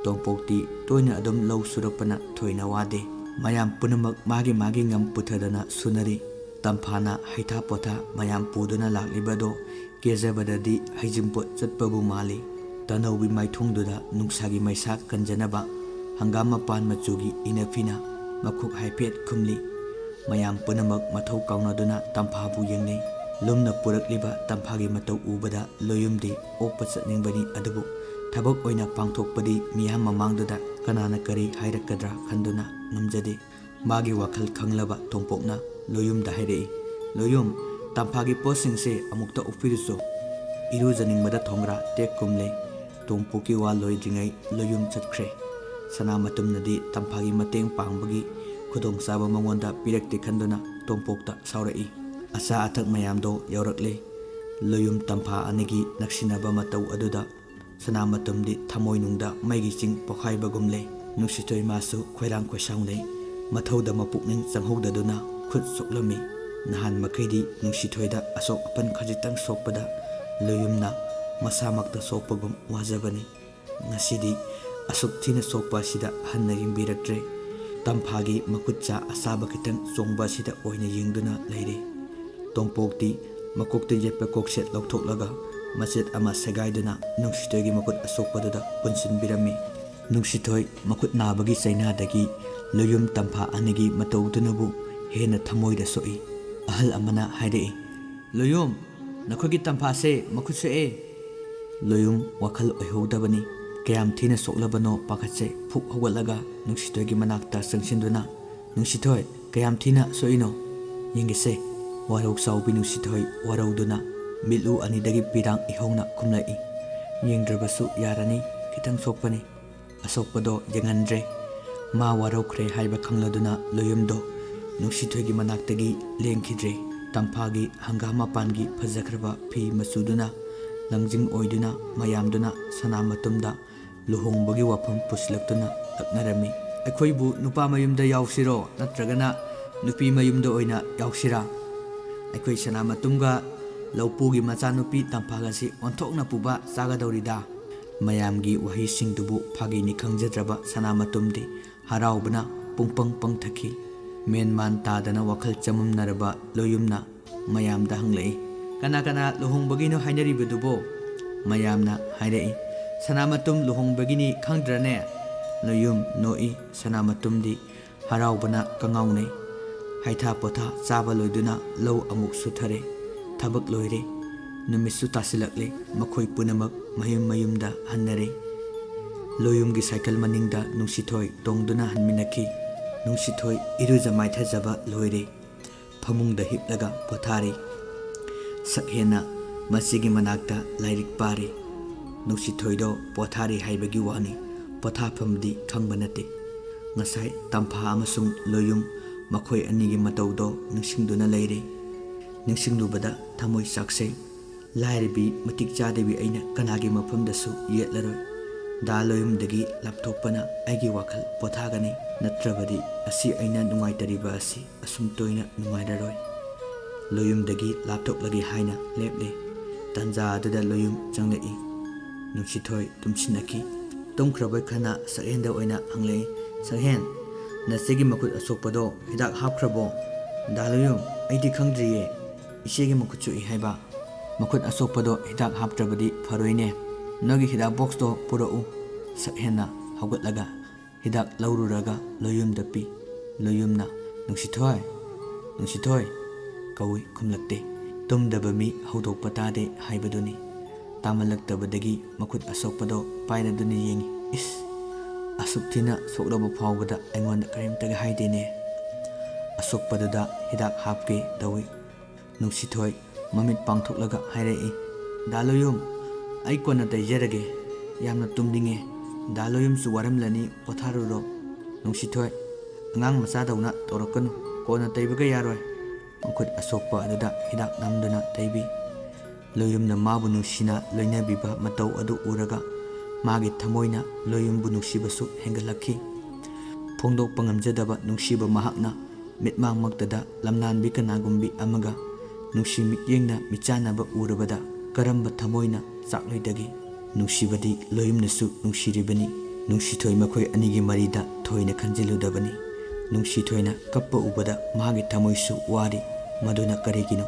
ꯇꯣꯝꯄꯣꯛꯇꯤ ꯇꯣꯏꯅ ꯑꯗꯨꯝ ꯂꯧ ꯁꯨꯔꯛꯄꯅ ꯊꯣꯏꯅ ꯋꯥꯗꯦ꯫ ꯃꯌꯥꯝ ꯄꯨꯝꯅꯃꯛ ꯃꯥꯒꯤ ꯃꯥꯒꯤ ꯉꯝ ꯄꯨꯊꯗꯅ ꯁꯨꯅꯔꯤ꯫ ꯇꯝꯐꯥꯅ ꯍꯩꯊꯥ ꯄꯣꯊꯥ ꯃꯌꯥꯝ ꯄꯨꯗꯨꯅ ꯂꯥꯛꯂꯤꯕꯗꯣ ꯀꯦꯖꯕꯗꯗꯤ ꯍꯩꯖꯤꯡꯄꯣꯠ ꯆꯠꯄꯕꯨ ꯃꯥꯜꯂꯤ꯫ ꯇꯅꯧꯕꯤ ꯃꯥꯏꯊꯣꯡꯗꯨꯗ ꯅꯨꯡꯁꯥꯒꯤ ꯃꯩꯁꯥ ꯀꯟꯖꯅꯕ ꯍꯪꯒꯥꯝ ꯃꯄꯥꯟ ꯃꯆꯨꯒꯤ ꯏꯅꯐꯤꯅ ꯃꯈꯣꯛ ꯍꯥꯏꯐꯦꯠ ꯈꯨꯝꯂꯤ꯫ ꯃꯌꯥꯝ ꯄꯨꯝꯅꯃꯛ ꯃꯊꯧ ꯀꯥꯎꯅꯗꯨꯅ ꯇꯝꯐꯥꯕꯨ ꯌꯦꯡꯅꯩ꯫ ꯂꯨꯝꯅ ꯄꯨꯔꯛꯂꯤꯕ ꯇꯝꯐꯥꯒꯤ ꯃꯇꯧ ꯎꯕꯗ ꯂꯣꯌꯨꯝꯗꯤ ꯑꯣꯛꯄ ꯆꯠꯅꯤꯡꯕꯅꯤ, ꯑꯗꯨꯕꯨ ꯊꯕꯛ ꯑꯣꯏꯅ ꯄꯥꯡꯊꯣꯛꯄꯗꯤ ꯃꯤꯌꯥꯝ ꯃꯃꯥꯡꯗꯨꯗ ꯀꯅꯥꯅ ꯀꯔꯤ ꯍꯥꯏꯔꯛꯀꯗ꯭ꯔꯥ ꯈꯟꯗꯨꯅ ꯉꯝꯖꯗꯦ꯫ ꯃꯥꯒꯤ ꯋꯥꯈꯜ ꯈꯪꯂꯕ ꯇꯣꯝꯄꯣꯛꯅ ꯂꯣꯌꯨꯝꯗ ꯍꯥꯏꯔꯛꯏ, "ꯂꯣꯌꯨꯝ, ꯇꯝꯐꯥꯒꯤ ꯄꯣꯠꯁꯤꯡꯁꯦ ꯑꯃꯨꯛꯇ ꯑꯣꯛꯄꯤꯔꯨꯆꯣ꯫ ꯏꯔꯨꯖꯅꯤꯡꯕꯗ ꯊꯣꯡꯒ꯭ꯔꯥ ꯇꯦꯛ ꯀꯨꯝꯂꯦ꯫" ꯇꯣꯝꯄꯣꯛꯀꯤ ꯋꯥ ꯂꯣꯏꯗ꯭ꯔꯤꯉꯩ ꯂꯣꯌꯨꯝ ꯆꯠꯈ꯭ꯔꯦ꯫ ꯁꯅꯥꯃꯇꯨꯝꯅꯗꯤ ꯇꯝꯐꯥꯒꯤ ꯃꯇꯦꯡ ꯄꯥꯡꯕꯒꯤ ꯈꯨꯗꯣꯡꯆꯥꯕ ꯃꯉꯣꯟꯗ ꯄꯤꯔꯛꯇꯦ ꯈꯟꯗꯨꯅ ꯇꯣꯝꯄꯣꯛꯇ ꯁꯥꯎꯔꯛꯏ꯫ ꯑꯆꯥ ꯑꯊꯛ ꯃꯌꯥꯝꯗꯣ ꯌꯧꯔꯛꯂꯦ꯫ ꯂꯣꯌꯨꯝ ꯇꯝꯐꯥ ꯑꯅꯤꯒꯤ ꯅꯛꯁꯤꯟꯅꯕ ꯃꯇꯧ ꯑꯗꯨꯗ ꯁꯅꯥꯃꯇꯨꯝꯗꯤ ꯊꯃꯣꯏꯅꯨꯡꯗ ꯃꯩꯒꯤ ꯆꯤꯡ ꯄꯣꯈꯥꯏꯕꯒꯨꯝꯂꯦ꯫ ꯅꯨꯡꯁꯤꯊꯣꯏ ꯃꯥꯁꯨ ꯈꯣꯏꯔꯥꯡ ꯈꯣꯏꯁꯥꯎꯅꯩ꯫ ꯃꯊꯧꯗ ꯃꯄꯨꯛꯅꯤꯡ ꯆꯪꯍꯧꯗꯗꯨꯅ ꯈꯨꯠ ꯁꯣꯛꯂꯝꯃꯤ꯫ ꯅꯍꯥꯟ ꯃꯈꯩꯗꯤ ꯅꯨꯡꯁꯤꯊꯣꯏꯗ ꯑꯁꯣꯛ ꯑꯄꯟ ꯈꯖꯤꯛꯇꯪ ꯁꯣꯛꯄꯗ ꯂꯣꯌꯨꯝꯅ ꯃꯁꯥꯃꯛꯇ ꯁꯣꯛꯄꯒꯨꯝ ꯋꯥꯖꯕꯅꯤ꯫ ꯉꯁꯤꯗꯤ ꯑꯁꯨꯛ ꯊꯤꯅ ꯁꯣꯛꯄ ꯑꯁꯤꯗ ꯍꯟꯅ ꯌꯦꯡꯕꯤꯔꯛꯇ꯭ꯔꯦ꯫ ꯇꯝꯐꯥꯒꯤ ꯃꯈꯨꯠ ꯆꯥ ꯑꯁꯥꯕ ꯈꯤꯇꯪ ꯆꯣꯡꯕ ꯑꯁꯤꯗ ꯑꯣꯏꯅ ꯌꯦꯡꯗꯨꯅ ꯂꯩꯔꯦ꯫ ꯇꯣꯝꯄꯣꯛꯇꯤ ꯃꯀꯣꯛꯇ ꯌꯦꯠꯄ ꯀꯣꯛꯁꯦꯠ ꯂꯧꯊꯣꯛꯂꯒ ꯃꯆꯦꯠ ꯑꯃ ꯁꯦꯒꯥꯏꯗꯨꯅ ꯅꯨꯡꯁꯤꯊꯣꯏꯒꯤ ꯃꯈꯨꯠ ꯑꯁꯣꯛꯄꯗꯨꯗ ꯄꯨꯟꯁꯤꯟꯕꯤꯔꯝꯃꯤ꯫ ꯅꯨꯡꯁꯤꯊꯣꯏ ꯃꯈꯨꯠ ꯅꯥꯕꯒꯤ ꯆꯩꯅꯥꯗꯒꯤ ꯂꯣꯌꯨꯝ ꯇꯝꯐꯥ ꯑꯅꯤꯒꯤ ꯃꯇꯧꯗꯨꯅꯕꯨ ꯍꯦꯟꯅ ꯊꯃꯣꯏꯗ ꯁꯣꯛꯏ꯫ ꯑꯍꯜ ꯑꯃꯅ ꯍꯥꯏꯔꯛꯏ, "ꯂꯣꯌꯨꯝ, ꯅꯈꯣꯏꯒꯤ ꯇꯝꯐꯥꯁꯦ ꯃꯈꯨꯠ ꯁꯣꯛꯑꯦ꯫" ꯂꯣꯌꯨꯝ ꯋꯥꯈꯜ ꯑꯣꯏꯍꯧꯗꯕꯅꯤ꯫ ꯀꯌꯥꯝ ꯊꯤꯅ ꯁꯣꯛꯂꯕꯅꯣ ꯄꯥꯈꯠꯆꯩ꯫ ꯐꯨꯛ ꯍꯧꯒꯠꯂꯒ ꯅꯨꯡꯁꯤꯊꯣꯏꯒꯤ ꯃꯅꯥꯛꯇ ꯆꯪꯁꯤꯟꯗꯨꯅ, "ꯅꯨꯡꯁꯤꯊꯣꯏ, ꯀꯌꯥꯝ ꯊꯤꯅ ꯁꯣꯛꯏꯅꯣ? ꯌꯦꯡꯒꯦꯁꯦ꯫" ꯋꯥꯔꯧ ꯆꯥꯎꯕꯤ ꯅꯨꯡꯁꯤꯊꯣꯏ ꯋꯥꯔꯧꯗꯨꯅ ꯃꯤꯠꯂꯨ ꯑꯅꯤꯗꯒꯤ ꯄꯤꯔꯥꯡ ꯏꯍꯧꯅ ꯈꯨꯝꯂꯛꯏ꯫ "ꯌꯦꯡꯗ꯭ꯔꯕꯁꯨ ꯌꯥꯔꯅꯤ, ꯈꯤꯇꯪ ꯁꯣꯛꯄꯅꯤ꯫" ꯑꯁꯣꯛꯄꯗꯣ ꯌꯦꯡꯍꯟꯗ꯭ꯔꯦ꯫ ꯃꯥ ꯋꯥꯔꯧꯈ꯭ꯔꯦ ꯍꯥꯏꯕ ꯈꯪꯂꯗꯨꯅ ꯂꯣꯌꯨꯝꯗꯣ ꯅꯨꯡꯁꯤꯊꯣꯏꯒꯤ ꯃꯅꯥꯛꯇꯒꯤ ꯂꯦꯡꯈꯤꯗ꯭ꯔꯦ꯫ ꯇꯝꯐꯥꯒꯤ ꯍꯪꯒꯥꯝ ꯃꯄꯥꯟꯒꯤ ꯐꯖꯈ꯭ꯔꯕ ꯐꯤ ꯃꯆꯨꯗꯨꯅ ꯂꯪꯖꯤꯡ ꯑꯣꯏꯗꯨꯅ ꯃꯌꯥꯝꯗꯨꯅ ꯁꯅꯥꯃꯇꯨꯝꯗ ꯂꯨꯍꯣꯡꯕꯒꯤ ꯋꯥꯐꯝ ꯄꯨꯁꯤꯜꯂꯛꯇꯨꯅ ꯂꯛꯅꯔꯝꯃꯤ꯫ "ꯑꯩꯈꯣꯏꯕꯨ ꯅꯨꯄꯥ ꯃꯌꯨꯝꯗ ꯌꯥꯎꯁꯤꯔꯣ, ꯅꯠꯇ꯭ꯔꯒꯅ ꯅꯨꯄꯤ ꯃꯌꯨꯝꯗ ꯑꯣꯏꯅ ꯌꯥꯎꯁꯤꯔꯥ? ꯑꯩꯈꯣꯏ ꯁꯅꯥꯃꯇꯨꯝꯒ ꯂꯧꯄꯨꯒꯤ ꯃꯆꯥꯅꯨꯄꯤ ꯇꯝꯐꯥꯒꯁꯤ ꯑꯣꯟꯊꯣꯛꯅ ꯄꯨꯕ ꯆꯥꯒꯗꯧꯔꯤꯗ!" ꯃꯌꯥꯝꯒꯤ ꯋꯥꯍꯩꯁꯤꯡꯗꯨꯕꯨ ꯐꯥꯒꯤꯅꯤ ꯈꯪꯖꯗ꯭ꯔꯕ ꯁꯅꯥꯃꯇꯨꯝꯗꯤ ꯍꯔꯥꯎꯕꯅ ꯄꯨꯡꯄꯪ ꯄꯪꯊꯈꯤ꯫ ꯃꯦꯟ ꯃꯥꯟ ꯇꯥꯗꯅ ꯋꯥꯈꯜ ꯆꯃꯝꯅꯔꯕ ꯂꯣꯌꯨꯝꯅ ꯃꯌꯥꯝꯗ ꯍꯪꯂꯛꯏ, "ꯀꯅꯥ ꯀꯅꯥ ꯂꯨꯍꯣꯡꯕꯒꯤꯅꯣ ꯍꯥꯏꯅꯔꯤꯕꯗꯨꯕꯣ?" ꯃꯌꯥꯝꯅ ꯍꯥꯏꯔꯛꯏ, "ꯁꯅꯥꯃꯇꯨꯝ ꯂꯨꯍꯣꯡꯕꯒꯤꯅꯤ, ꯈꯪꯗ꯭ꯔꯅꯦ?" ꯂꯣꯌꯨꯝ ꯅꯣꯛꯏ꯫ ꯁꯅꯥꯃꯇꯨꯝꯗꯤ ꯍꯔꯥꯎꯕꯅ ꯀꯉꯥꯎꯅꯩ꯫ ꯍꯩꯊꯥ ꯄꯣꯊꯥ ꯆꯥꯕ ꯂꯣꯏꯗꯨꯅ ꯂꯧ ꯑꯃꯨꯛ ꯁꯨꯊꯔꯦ꯫ ꯊꯕꯛ ꯂꯣꯏꯔꯦ꯫ ꯅꯨꯃꯤꯠꯁꯨ ꯇꯥꯁꯤꯜꯂꯛꯂꯦ꯫ ꯃꯈꯣꯏ ꯄꯨꯝꯅꯃꯛ ꯃꯌꯨꯝ ꯃꯌꯨꯝꯗ ꯍꯟꯅꯔꯦ꯫ ꯂꯣꯌꯨꯝꯒꯤ ꯁꯥꯏꯀꯜ ꯃꯅꯤꯡꯗ ꯅꯨꯡꯁꯤꯊꯣꯏ ꯇꯣꯡꯗꯨꯅ ꯍꯟꯃꯤꯟꯅꯈꯤ꯫ ꯅꯨꯡꯁꯤꯊꯣꯏ ꯏꯔꯨꯖ ꯃꯥꯏꯊꯖꯕ ꯂꯣꯏꯔꯦ꯫ ꯐꯃꯨꯡꯗ ꯍꯤꯞꯂꯒ ꯄꯣꯊꯥꯔꯤ꯫ ꯁꯛꯍꯦꯟꯅ ꯃꯆꯦꯒꯤ ꯃꯅꯥꯛꯇ ꯂꯥꯏꯔꯤꯛ ꯄꯥꯔꯤ꯫ ꯅꯨꯡꯁꯤꯊꯣꯏꯗꯣ ꯄꯣꯊꯥꯔꯤ ꯍꯥꯏꯕꯒꯤ ꯋꯥꯅꯤ, ꯄꯣꯊꯥꯐꯝꯗꯤ ꯈꯪꯕ ꯅꯠꯇꯦ꯫ ꯉꯁꯥꯏ ꯇꯝꯐꯥ ꯑꯃꯁꯨꯡ ꯂꯣꯌꯨꯝ, ꯃꯈꯣꯏ ꯑꯅꯤꯒꯤ ꯃꯇꯧꯗꯣ ꯅꯤꯡꯁꯤꯡꯗꯨꯅ ꯂꯩꯔꯦ꯫ ꯅꯤꯡꯁꯤꯡꯂꯨꯕꯗ ꯊꯃꯣꯏ ꯆꯥꯛꯁꯩ꯫ ꯂꯥꯏꯔꯕꯤ, ꯃꯇꯤꯛ ꯆꯥꯗꯕꯤ ꯑꯩꯅ ꯀꯅꯥꯒꯤ ꯃꯐꯝꯗꯁꯨ ꯌꯦꯠꯂꯔꯣꯏ꯫ ꯗꯥ ꯂꯣꯌꯨꯝꯗꯒꯤ ꯂꯥꯞꯊꯣꯛꯄꯅ ꯑꯩꯒꯤ ꯋꯥꯈꯜ ꯄꯣꯊꯥꯒꯅꯤ꯫ ꯅꯠꯇ꯭ꯔꯕꯗꯤ ꯑꯁꯤ ꯑꯩꯅ ꯅꯨꯡꯉꯥꯏꯇꯔꯤꯕ ꯑꯁꯤ ꯑꯁꯨꯝ ꯇꯣꯏꯅ ꯅꯨꯡꯉꯥꯏꯔꯔꯣꯏ꯫ ꯂꯣꯌꯨꯝꯗꯒꯤ ꯂꯥꯞꯊꯣꯛꯂꯒꯦ ꯍꯥꯏꯅ ꯂꯦꯞꯂꯦ꯫ ꯇꯥꯟꯖꯥ ꯑꯗꯨꯗ ꯂꯣꯌꯨꯝ ꯆꯪꯂꯛꯏ꯫ ꯅꯨꯡꯁꯤꯊꯣꯏ ꯇꯨꯝꯁꯤꯟꯅꯈꯤ꯫ ꯇꯨꯝꯈ꯭ꯔꯕꯣꯏ ꯈꯟꯅ ꯁꯛꯍꯦꯟꯗ ꯑꯣꯏꯅ ꯍꯪꯂꯛꯏ, "ꯁꯛꯍꯦꯟ, ꯅꯆꯦꯒꯤ ꯃꯈꯨꯠ ꯑꯁꯣꯛꯄꯗꯣ ꯍꯤꯗꯥꯛ ꯍꯥꯞꯈ꯭ꯔꯕꯣ?" "ꯗꯥ ꯂꯣꯌꯨꯝ, ꯑꯩꯗꯤ ꯈꯪꯗ꯭ꯔꯤꯌꯦ꯫ ꯏꯆꯦꯒꯤ ꯃꯈꯨꯠ ꯁꯣꯛꯏ ꯍꯥꯏꯕ꯫ ꯃꯈꯨꯠ ꯑꯁꯣꯛꯄꯗꯣ ꯍꯤꯗꯥꯛ ꯍꯥꯞꯇ꯭ꯔꯕꯗꯤ ꯐꯔꯣꯏꯅꯦ꯫ ꯅꯣꯏꯒꯤ ꯍꯤꯗꯥꯛ ꯕꯣꯛꯁꯇꯣ ꯄꯨꯔꯛꯎ꯫" ꯁꯛꯍꯦꯟꯅ ꯍꯧꯒꯠꯂꯒ ꯍꯤꯗꯥꯛ ꯂꯧꯔꯨꯔꯒ ꯂꯣꯌꯨꯝꯗ ꯄꯤ꯫ ꯂꯣꯌꯨꯝꯅ, "ꯅꯨꯡꯁꯤꯊꯣꯏ, ꯅꯨꯡꯁꯤꯊꯣꯏ" ꯀꯧꯏ, ꯈꯨꯝꯂꯛꯇꯦ꯫ ꯇꯨꯝꯗꯕ ꯃꯤ ꯍꯧꯗꯣꯛꯄ ꯇꯥꯗꯦ ꯍꯥꯏꯕꯗꯨꯅꯤ꯫ ꯇꯥꯃꯜꯂꯛꯇꯕꯗꯒꯤ ꯃꯈꯨꯠ ꯑꯁꯣꯛꯄꯗꯣ ꯄꯥꯏꯔꯗꯨꯅ ꯌꯦꯡꯏ꯫ "ꯏꯁ! ꯑꯁꯨꯛ ꯊꯤꯅ ꯁꯣꯛꯂꯕ ꯐꯥꯎꯕꯗ ꯑꯩꯉꯣꯟꯗ ꯀꯔꯤꯝꯇꯒ ꯍꯥꯏꯗꯦꯅꯦ꯫" ꯑꯁꯣꯛꯄꯗꯨꯗ ꯍꯤꯗꯥꯛ ꯍꯥꯞꯀꯦ ꯇꯧꯏ꯫ ꯅꯨꯡꯁꯤꯊꯣꯏ ꯃꯃꯤꯠ ꯄꯥꯡꯊꯣꯛꯂꯒ ꯍꯥꯏꯔꯛꯏ, "ꯗꯥ ꯂꯣꯌꯨꯝ, ꯑꯩ ꯀꯣꯟꯅ ꯇꯩꯖꯔꯒꯦ꯫ ꯌꯥꯝꯅ ꯇꯨꯝꯅꯤꯡꯉꯦ꯫ ꯗꯥ ꯂꯣꯌꯨꯝꯁꯨ ꯋꯥꯔꯝꯂꯅꯤ, ꯄꯣꯊꯥꯔꯨꯔꯣ꯫" "ꯅꯨꯡꯁꯤꯊꯣꯏ, ꯑꯉꯥꯡ ꯃꯆꯥꯗꯧꯅ ꯇꯧꯔꯛꯀꯅꯨ꯫ ꯀꯣꯟꯅ ꯇꯩꯕꯒ ꯌꯥꯔꯣꯏ꯫ ꯃꯈꯨꯠ ꯑꯁꯣꯛꯄ ꯑꯗꯨꯗ ꯍꯤꯗꯥꯛ ꯅꯝꯗꯨꯅ ꯇꯩꯕꯤ꯫ ꯂꯣꯌꯨꯝꯅ ꯃꯥꯕꯨ ꯅꯨꯡꯁꯤꯅ ꯂꯣꯏꯅꯕꯤꯕ ꯃꯇꯧ ꯑꯗꯨ ꯎꯔꯒ ꯃꯥꯒꯤ ꯊꯃꯣꯏꯅ ꯂꯣꯌꯨꯝꯕꯨ ꯅꯨꯡꯁꯤꯕꯁꯨ ꯍꯦꯟꯒꯠꯂꯛꯈꯤ꯫ ꯐꯣꯡꯗꯣꯛꯄ ꯉꯝꯖꯗꯕ ꯅꯨꯡꯁꯤꯕ ꯃꯍꯥꯛꯅ ꯃꯤꯠꯃꯥꯡꯃꯛꯇꯗ ꯂꯝꯅꯥꯟꯕꯤ ꯀꯅꯥꯒꯨꯝꯕꯤ ꯑꯃꯒ ꯅꯨꯡꯁꯤ ꯃꯤꯠꯌꯦꯡꯅ ꯃꯤꯆꯥꯟꯅꯕ ꯎꯔꯕꯗ ꯀꯔꯝꯕ ꯊꯃꯣꯏꯅ ꯆꯥꯛꯂꯣꯏꯗꯒꯦ? ꯅꯨꯡꯁꯤꯕꯗꯤ ꯂꯣꯌꯨꯝꯅꯁꯨ ꯅꯨꯡꯁꯤꯔꯤꯕꯅꯤ꯫ ꯅꯨꯡꯁꯤꯊꯣꯏ ꯃꯈꯣꯏ ꯑꯅꯤꯒꯤ ꯃꯔꯤꯗ ꯊꯣꯏꯅ ꯈꯟꯖꯤꯜꯂꯨꯗꯕꯅꯤ꯫ ꯅꯨꯡꯁꯤꯊꯣꯏꯅ ꯀꯞꯄ ꯎꯕꯗ ꯃꯥꯒꯤ ꯊꯃꯣꯏꯁꯨ ꯋꯥꯔꯤ꯫ ꯃꯗꯨꯅ ꯀꯔꯤꯒꯤꯅꯣ?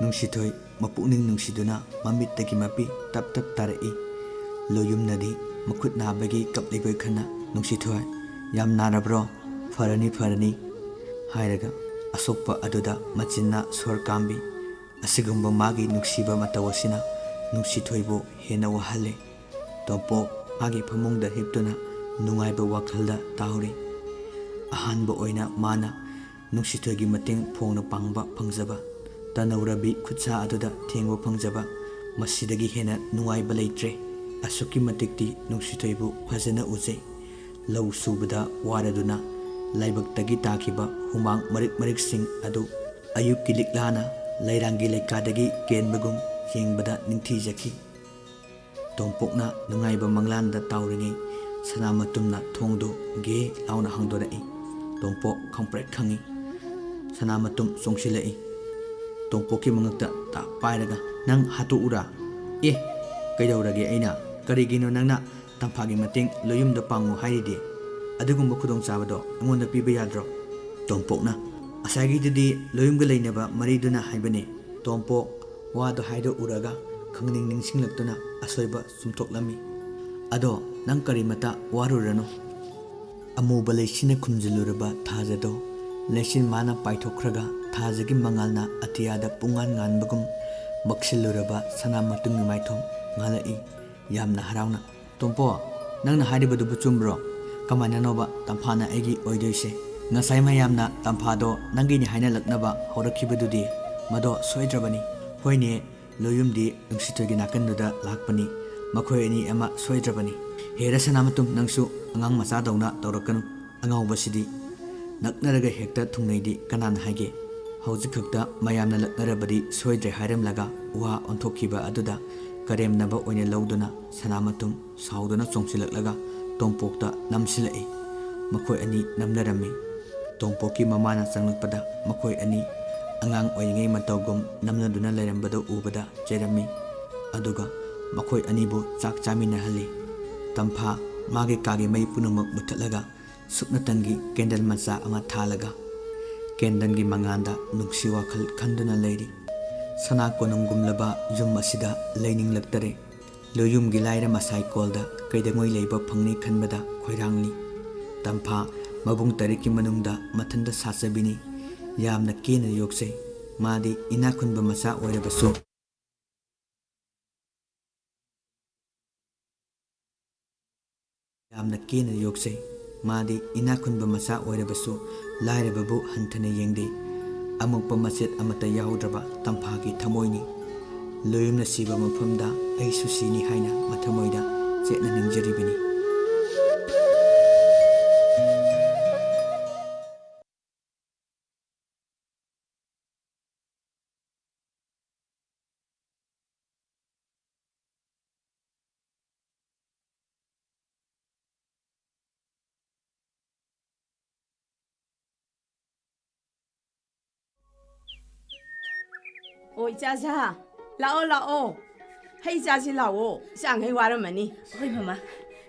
ꯅꯨꯡꯁꯤꯊꯣꯏ ꯃꯄꯨꯛꯅꯤꯡ ꯅꯨꯡꯁꯤꯗꯨꯅ ꯃꯃꯤꯠꯇꯒꯤ ꯃꯄꯤ ꯇꯞ ꯇꯞ ꯇꯥꯔꯛꯏ꯫ ꯂꯣꯌꯨꯝꯅꯗꯤ ꯃꯈꯨꯠ ꯅꯥꯕꯒꯤ ꯀꯞꯂꯤꯕꯣꯏ ꯈꯟꯅ, "ꯅꯨꯡꯁꯤꯊꯣꯏ, ꯌꯥꯝ ꯅꯥꯔꯕ꯭ꯔꯣ? ꯐꯔꯅꯤ, ꯐꯔꯅꯤ," ꯍꯥꯏꯔꯒ ꯑꯁꯣꯛꯄ ꯑꯗꯨꯗ ꯃꯆꯤꯟꯅ ꯁꯣꯔ ꯀꯥꯝꯕꯤ꯫ ꯑꯁꯤꯒꯨꯝꯕ ꯃꯥꯒꯤ ꯅꯨꯡꯁꯤꯕ ꯃꯇꯧ ꯑꯁꯤꯅ ꯅꯨꯡꯁꯤꯊꯣꯏꯕꯨ ꯍꯦꯟꯅ ꯋꯥꯍꯜꯂꯦ꯫ ꯇꯣꯝꯄꯣꯛ ꯃꯥꯒꯤ ꯐꯃꯨꯡꯗ ꯍꯤꯞꯇꯨꯅ ꯅꯨꯡꯉꯥꯏꯕ ꯋꯥꯈꯜꯗ ꯇꯥꯍꯧꯔꯤ꯫ ꯑꯍꯥꯟꯕ ꯑꯣꯏꯅ ꯃꯥꯅ ꯅꯨꯡꯁꯤꯊꯣꯏꯒꯤ ꯃꯇꯦꯡ ꯐꯣꯡꯅ ꯄꯥꯡꯕ ꯐꯪꯖꯕ, ꯇꯅꯧꯔꯕꯤ ꯈꯨꯠꯁꯥ ꯑꯗꯨꯗ ꯊꯦꯡꯕ ꯐꯪꯖꯕ, ꯃꯁꯤꯗꯒꯤ ꯍꯦꯟꯅ ꯅꯨꯡꯉꯥꯏꯕ ꯂꯩꯇ꯭ꯔꯦ꯫ ꯑꯁꯨꯛꯀꯤ ꯃꯇꯤꯛꯇꯤ ꯅꯨꯡꯁꯤꯊꯣꯏꯕꯨ ꯐꯖꯅ ꯎꯖꯩ꯫ ꯂꯧ ꯁꯨꯕꯗ ꯋꯥꯔꯗꯨꯅ ꯂꯥꯏꯕꯛꯇꯒꯤ ꯇꯥꯈꯤꯕ ꯍꯨꯃꯥꯡ ꯃꯔꯤꯛ ꯃꯔꯤꯛꯁꯤꯡ ꯑꯗꯨ ꯑꯌꯨꯛꯀꯤ ꯂꯤꯛꯂꯥꯅ ꯂꯩꯔꯥꯡꯒꯤ ꯂꯩꯀꯥꯗꯒꯤ ꯀꯦꯟꯕꯒꯨꯝ ꯌꯦꯡꯕꯗ ꯅꯤꯡꯊꯤꯖꯈꯤ꯫ ꯇꯣꯝꯄꯣꯛꯅ ꯅꯨꯡꯉꯥꯏꯕ ꯃꯪꯂꯥꯟꯗ ꯇꯥꯎꯔꯤꯉꯩ, ꯁꯅꯥꯃꯇꯨꯝꯅ ꯊꯣꯡꯗꯨ ꯒꯦ ꯂꯥꯎꯅ ꯍꯥꯡꯗꯣꯔꯛꯏ꯫ ꯇꯣꯝꯄꯣꯛ ꯈꯪꯄ꯭ꯔꯦꯛ ꯈꯪꯏ꯫ ꯁꯅꯥꯃꯇꯨꯝ ꯆꯣꯡꯁꯤꯜꯂꯛꯏ꯫ ꯇꯣꯝꯄꯣꯛꯀꯤ ꯃꯉꯛꯇ ꯇꯥꯛ ꯄꯥꯏꯔꯒ, "ꯅꯪ ꯍꯥꯠꯇꯣꯛꯎꯔꯥ?" "ꯑꯦ, ꯀꯩꯗꯧꯔꯒꯦ ꯑꯩꯅ? ꯀꯔꯤꯒꯤꯅꯣ ꯅꯪꯅ ꯇꯝꯐꯥꯒꯤ ꯃꯇꯦꯡ ꯂꯣꯌꯨꯝꯗ ꯄꯥꯡꯉꯨ ꯍꯥꯏꯔꯤꯗꯤ? ꯑꯗꯨꯒꯨꯝꯕ ꯈꯨꯗꯣꯡꯆꯥꯕꯗꯣ ꯑꯩꯉꯣꯟꯗ ꯄꯤꯕ ꯌꯥꯗ꯭ꯔꯣ?" ꯇꯣꯝꯄꯣꯛꯅ, "ꯉꯁꯥꯏꯒꯤꯗꯨꯗꯤ ꯂꯣꯌꯨꯝꯒ ꯂꯩꯅꯕ ꯃꯔꯤꯗꯨꯅ ꯍꯥꯏꯕꯅꯦ, ꯇꯣꯝꯄꯣꯛ꯫ ꯋꯥꯗꯣ ꯍꯥꯏꯗꯣꯛꯎꯔꯒ ꯈꯪꯅꯤꯡ ꯅꯤꯡꯁꯤꯡꯂꯛꯇꯨꯅ ꯑꯁꯣꯏꯕ ꯆꯨꯝꯊꯣꯛꯂꯝꯃꯤ꯫ ꯑꯗꯣ ꯅꯪ ꯀꯔꯤꯃꯇ ꯋꯥꯔꯨꯔꯅꯨ꯫" ꯑꯃꯨꯕ ꯂꯩꯆꯤꯟꯅ ꯈꯨꯝꯖꯤꯜꯂꯨꯔꯕ ꯊꯥꯖꯗꯣ ꯂꯩꯆꯤꯟ ꯃꯥꯅ ꯄꯥꯏꯊꯣꯛꯈ꯭ꯔꯒ ꯊꯥꯖꯒꯤ ꯃꯉꯥꯜꯅ ꯑꯇꯤꯌꯥꯗ ꯄꯨꯡꯉꯥꯟ ꯉꯥꯟꯕꯒꯨꯝ ꯃꯛꯁꯤꯜꯂꯨꯔꯕ ꯁꯅꯥꯃꯇꯨꯝꯒꯤ ꯃꯥꯏꯊꯣꯡ ꯉꯥꯜꯂꯛꯏ꯫ ꯌꯥꯝꯅ ꯍꯔꯥꯎꯅ, "ꯇꯣꯝꯄꯣ, ꯅꯪꯅ ꯍꯥꯏꯔꯤꯕꯗꯨꯕꯨ ꯆꯨꯝꯕ꯭ꯔꯣ? ꯀꯃꯥꯏꯅꯅꯣꯕ ꯇꯝꯐꯥꯅ ꯑꯩꯒꯤ ꯑꯣꯏꯗꯣꯏꯁꯦ? ꯉꯁꯥꯏ ꯃꯌꯥꯝꯅ ꯇꯝꯐꯥꯗꯣ ꯅꯪꯒꯤꯅꯤ ꯍꯥꯏꯅ ꯂꯛꯅꯕ ꯍꯧꯔꯛꯈꯤꯕꯗꯨꯗꯤ? ꯃꯗꯣ ꯁꯣꯏꯗ꯭ꯔꯕꯅꯤ꯫" "ꯍꯣꯏꯅꯦ, ꯂꯣꯌꯨꯝꯗꯤ ꯅꯨꯡꯁꯤꯊꯣꯏꯒꯤ ꯅꯥꯀꯟꯗꯨꯗ ꯂꯥꯛꯄꯅꯤ꯫ ꯃꯈꯣꯏ ꯑꯅꯤ ꯑꯃ ꯁꯣꯏꯗ꯭ꯔꯕꯅꯤ꯫" "ꯍꯦꯔꯥ ꯁꯅꯥꯃꯇꯨꯝ, ꯅꯪꯁꯨ ꯑꯉꯥꯡ ꯃꯆꯥꯗꯧꯅ ꯇꯧꯔꯛꯀꯅꯨ꯫ ꯑꯉꯥꯎꯕꯁꯤꯗꯤ!" ꯂꯛꯅꯔꯒ ꯍꯦꯛꯇ ꯊꯨꯡꯅꯩꯗꯤ ꯀꯅꯥꯅ ꯍꯥꯏꯒꯦ? ꯍꯧꯖꯤꯛ ꯈꯛꯇ ꯃꯌꯥꯝꯅ ꯂꯛꯅꯔꯕꯗꯤ ꯁꯣꯏꯗ꯭ꯔꯦ ꯍꯥꯏꯔꯝꯂꯒ ꯋꯥ ꯑꯣꯟꯊꯣꯛꯈꯤꯕ ꯑꯗꯨꯗ ꯀꯔꯦꯝꯅꯕ ꯑꯣꯏꯅ ꯂꯧꯗꯨꯅ ꯁꯅꯥꯃꯇꯨꯝ ꯁꯥꯎꯗꯨꯅ ꯆꯣꯡꯁꯤꯜꯂꯛꯂꯒ ꯇꯣꯝꯄꯣꯛꯇ ꯅꯝꯁꯤꯜꯂꯛꯏ꯫ ꯃꯈꯣꯏ ꯑꯅꯤ ꯅꯝꯅꯔꯝꯃꯤ꯫ ꯇꯣꯝꯄꯣꯛꯀꯤ ꯃꯃꯥꯅ ꯆꯪꯂꯛꯄꯗ ꯃꯈꯣꯏ ꯑꯅꯤ ꯑꯉꯥꯡ ꯑꯣꯏꯔꯤꯉꯩ ꯃꯇꯧꯒꯨꯝ ꯅꯝꯅꯗꯨꯅ ꯂꯩꯔꯝꯕꯗꯨ ꯎꯕꯗ ꯆꯩꯔꯝꯃꯤ꯫ ꯑꯗꯨꯒ ꯃꯈꯣꯏ ꯑꯅꯤꯕꯨ ꯆꯥꯛ ꯆꯥꯃꯤꯟꯅꯍꯜꯂꯤ꯫ ꯇꯝꯐꯥ ꯃꯥꯒꯤ ꯀꯥꯒꯤ ꯃꯩ ꯄꯨꯝꯅꯃꯛ ꯃꯨꯠꯊꯠꯂꯒ ꯁꯨꯞꯅꯇꯪꯒꯤ ꯀꯦꯟꯗꯜ ꯃꯆꯥ ꯑꯃ ꯊꯥꯜꯂꯒ ꯀꯦꯟꯗꯜꯒꯤ ꯃꯉꯥꯜꯗ ꯅꯨꯡꯁꯤ ꯋꯥꯈꯜ ꯈꯟꯗꯨꯅ ꯂꯩꯔꯤ꯫ ꯁꯅꯥ ꯀꯣꯅꯨꯡꯒꯨꯝꯂꯕ ꯌꯨꯝ ꯑꯁꯤꯗ ꯂꯩꯅꯤꯡꯂꯛꯇꯔꯦ꯫ ꯂꯣꯌꯨꯝꯒꯤ ꯂꯥꯏꯔ ꯃꯁꯥꯏ ꯀꯣꯜꯗ ꯀꯩꯗꯧꯉꯩ ꯂꯩꯕ ꯐꯪꯅꯤ ꯈꯟꯕꯗ ꯈꯣꯏꯔꯥꯡꯂꯤ꯫ ꯇꯝꯐꯥ ꯃꯕꯨꯡ ꯇꯔꯦꯠꯀꯤ ꯃꯅꯨꯡꯗ ꯃꯊꯟꯇ ꯁꯥꯠꯆꯕꯤꯅꯤ꯫ ꯌꯥꯝꯅ ꯀꯦꯅ ꯌꯣꯛꯆꯩ꯫ ꯃꯥꯗꯤ ꯏꯅꯥꯛ ꯈꯨꯟꯕ ꯃꯆꯥ ꯑꯣꯏꯔꯕꯁꯨ, ꯌꯥꯝꯅ ꯀꯦꯅ ꯌꯣꯛꯆꯩ꯫ ꯃꯥꯗꯤ ꯏꯅꯥꯛ ꯈꯨꯟꯕ ꯃꯆꯥ ꯑꯣꯏꯔꯕꯁꯨ ꯂꯥꯏꯔꯕꯕꯨ ꯍꯟꯊꯅ ꯌꯦꯡꯗꯦ꯫ ꯑꯃꯣꯠꯄ ꯃꯆꯦꯠ ꯑꯃꯠꯇ ꯌꯥꯎꯗ꯭ꯔꯕ ꯇꯝꯐꯥꯒꯤ ꯊꯃꯣꯏꯅꯤ꯫ ꯂꯣꯌꯨꯝꯅ ꯁꯤꯕ ꯃꯐꯝꯗ ꯑꯩꯁꯨ ꯁꯤꯅꯤ ꯍꯥꯏꯅ ꯃꯊꯃꯣꯏꯗ ꯆꯦꯠꯅ ꯅꯤꯡꯖꯔꯤꯕꯅꯤ꯫ ꯑꯣ, ꯏꯆꯥꯁꯥ, ꯂꯥꯛꯑꯣ, ꯂꯥꯛꯑꯣ꯫ ꯍꯩ ꯆꯥꯁꯤ ꯂꯥꯛꯑꯣ꯫ ꯏꯆꯥꯈꯩ ꯋꯥꯔꯝꯃꯅꯤ꯫ ꯍꯣꯏ, ꯃꯃꯥ꯫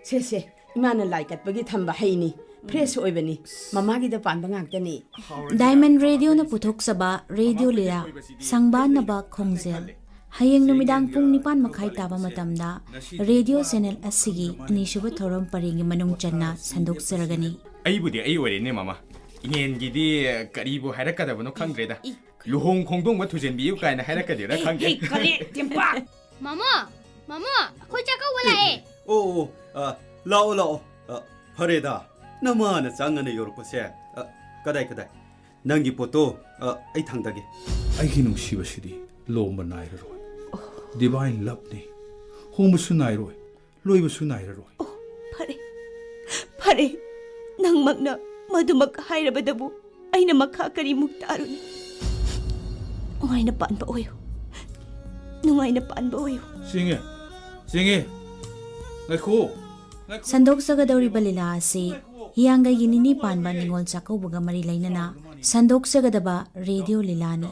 ꯁꯦ, ꯁꯦ, ꯏꯃꯥꯅ ꯂꯥꯏ ꯀꯠꯄꯒꯤ ꯊꯝꯕ ꯍꯩꯅꯤ꯫ ꯐ꯭ꯔꯦꯁ ꯑꯣꯏꯕꯅꯤ꯫ ꯃꯃꯥꯒꯤꯗ ꯄꯥꯟꯕ ꯉꯥꯛꯇꯅꯤ꯫ ꯗꯥꯏꯃꯟ ꯔꯦꯗꯤꯑꯣꯅ ꯄꯨꯊꯣꯛꯆꯕ ꯔꯦꯗꯤꯑꯣ ꯂꯤꯂꯥ ꯁꯪꯕꯥꯟꯅꯕ ꯈꯣꯡꯖꯦꯜ꯫ ꯍꯌꯦꯡ ꯅꯨꯃꯤꯗꯥꯡ ꯄꯨꯡ ꯅꯤꯄꯥꯟ ꯃꯈꯥꯏ ꯇꯥꯕ ꯃꯇꯝꯗ ꯔꯦꯗꯤꯑꯣ ꯆꯦꯅꯦꯜ ꯑꯁꯤꯒꯤ ꯑꯅꯤꯁꯨꯕ ꯊꯧꯔꯝ ꯄꯔꯦꯡꯒꯤ ꯃꯅꯨꯡ ꯆꯟꯅ ꯁꯟꯗꯣꯛꯆꯔꯒꯅꯤ꯫ ꯑꯩꯕꯨꯗꯤ ꯑꯩ ꯑꯣꯏꯔꯦꯅꯦ, ꯃꯃꯥ꯫ ꯏꯉꯦꯟꯒꯤꯗꯤ ꯀꯔꯤꯕꯨ ꯍꯥꯏꯔꯛꯀꯗꯕꯅꯣ ꯈꯪꯗ꯭ꯔꯦꯗ꯫ ꯏ, ꯏ, ꯂꯨꯍꯣꯡ ꯈꯣꯡꯗꯣꯡꯕ ꯊꯨꯖꯤꯟꯕꯤꯌꯨ ꯀꯥꯏꯅ ꯍꯥꯏꯔꯛꯀꯗꯣꯏꯔꯥ ꯈꯪꯗꯦ꯫ ꯍꯦ, ꯀꯔꯤ, ꯇꯦꯝꯄꯥꯛ? ꯃꯃꯥ, ꯃꯃꯥ, ꯑꯩꯈꯣꯏ ꯆꯥꯛ ꯀꯧꯕ ꯂꯥꯛꯑꯦ꯫ ꯑꯣ, ꯑꯣ, ꯑ, ꯂꯥꯛꯑꯣ, ꯂꯥꯛꯑꯣ꯫ ꯑ, ꯐꯔꯦꯗ, ꯅꯃꯥꯅ ꯆꯥꯛ ꯉꯟꯅ ꯌꯧꯔꯛꯄꯁꯦ꯫ ꯑ, ꯀꯗꯥꯏ, ꯀꯗꯥꯏ? ꯅꯪꯒꯤ ꯄꯣꯠꯇꯣ, ꯑ, ꯑꯩ ꯊꯥꯡꯗꯒꯦ꯫ ꯑꯩꯒꯤ ꯅꯨꯡꯁꯤꯕꯁꯤꯗꯤ ꯂꯣꯝꯕ ꯅꯥꯏꯔꯔꯣꯏ꯫ ꯗꯤꯚꯥꯏꯟ ꯂꯞꯅꯤ꯫ ꯍꯣꯡꯕꯁꯨ ꯅꯥꯏꯔꯣꯏ, ꯂꯣꯏꯕꯁꯨ ꯅꯥꯏꯔꯔꯣꯏ꯫ ꯑꯣ, ꯐꯔꯦ, ꯐꯔꯦ, ꯅꯪꯃꯛꯅ ꯃꯗꯨꯃꯛ ꯍꯥꯏꯔꯕꯗꯕꯨ ꯑꯩꯅ ꯃꯈꯥ ꯀꯔꯤꯃꯨꯛ ꯇꯥꯔꯨꯅꯤ? ꯅꯨꯡꯉꯥꯏꯅ ꯄꯥꯟꯕ ꯑꯣꯏꯌꯨ, ꯅꯨꯡꯉꯥꯏꯅ ꯄꯥꯟꯕ ꯑꯣꯏꯌꯨ꯫ ꯁꯤꯡꯉꯦ, ꯁꯤꯡꯉꯦ, ꯉꯥꯏꯈꯣ, ꯉꯥꯏꯈꯣ꯫ ꯁꯟꯗꯣꯛꯆꯒꯗꯧꯔꯤꯕ ꯂꯤꯂꯥ ꯑꯁꯤ ꯍꯤꯌꯥꯡꯒꯩꯒꯤ ꯅꯤꯅꯤ ꯄꯥꯟꯕ ꯅꯤꯉꯣꯜ ꯆꯥꯛꯀꯧꯕꯒ ꯃꯔꯤ ꯂꯩꯅꯅ ꯁꯟꯗꯣꯛꯆꯒꯗꯕ ꯔꯦꯗꯤꯑꯣ ꯂꯤꯂꯥꯅꯤ꯫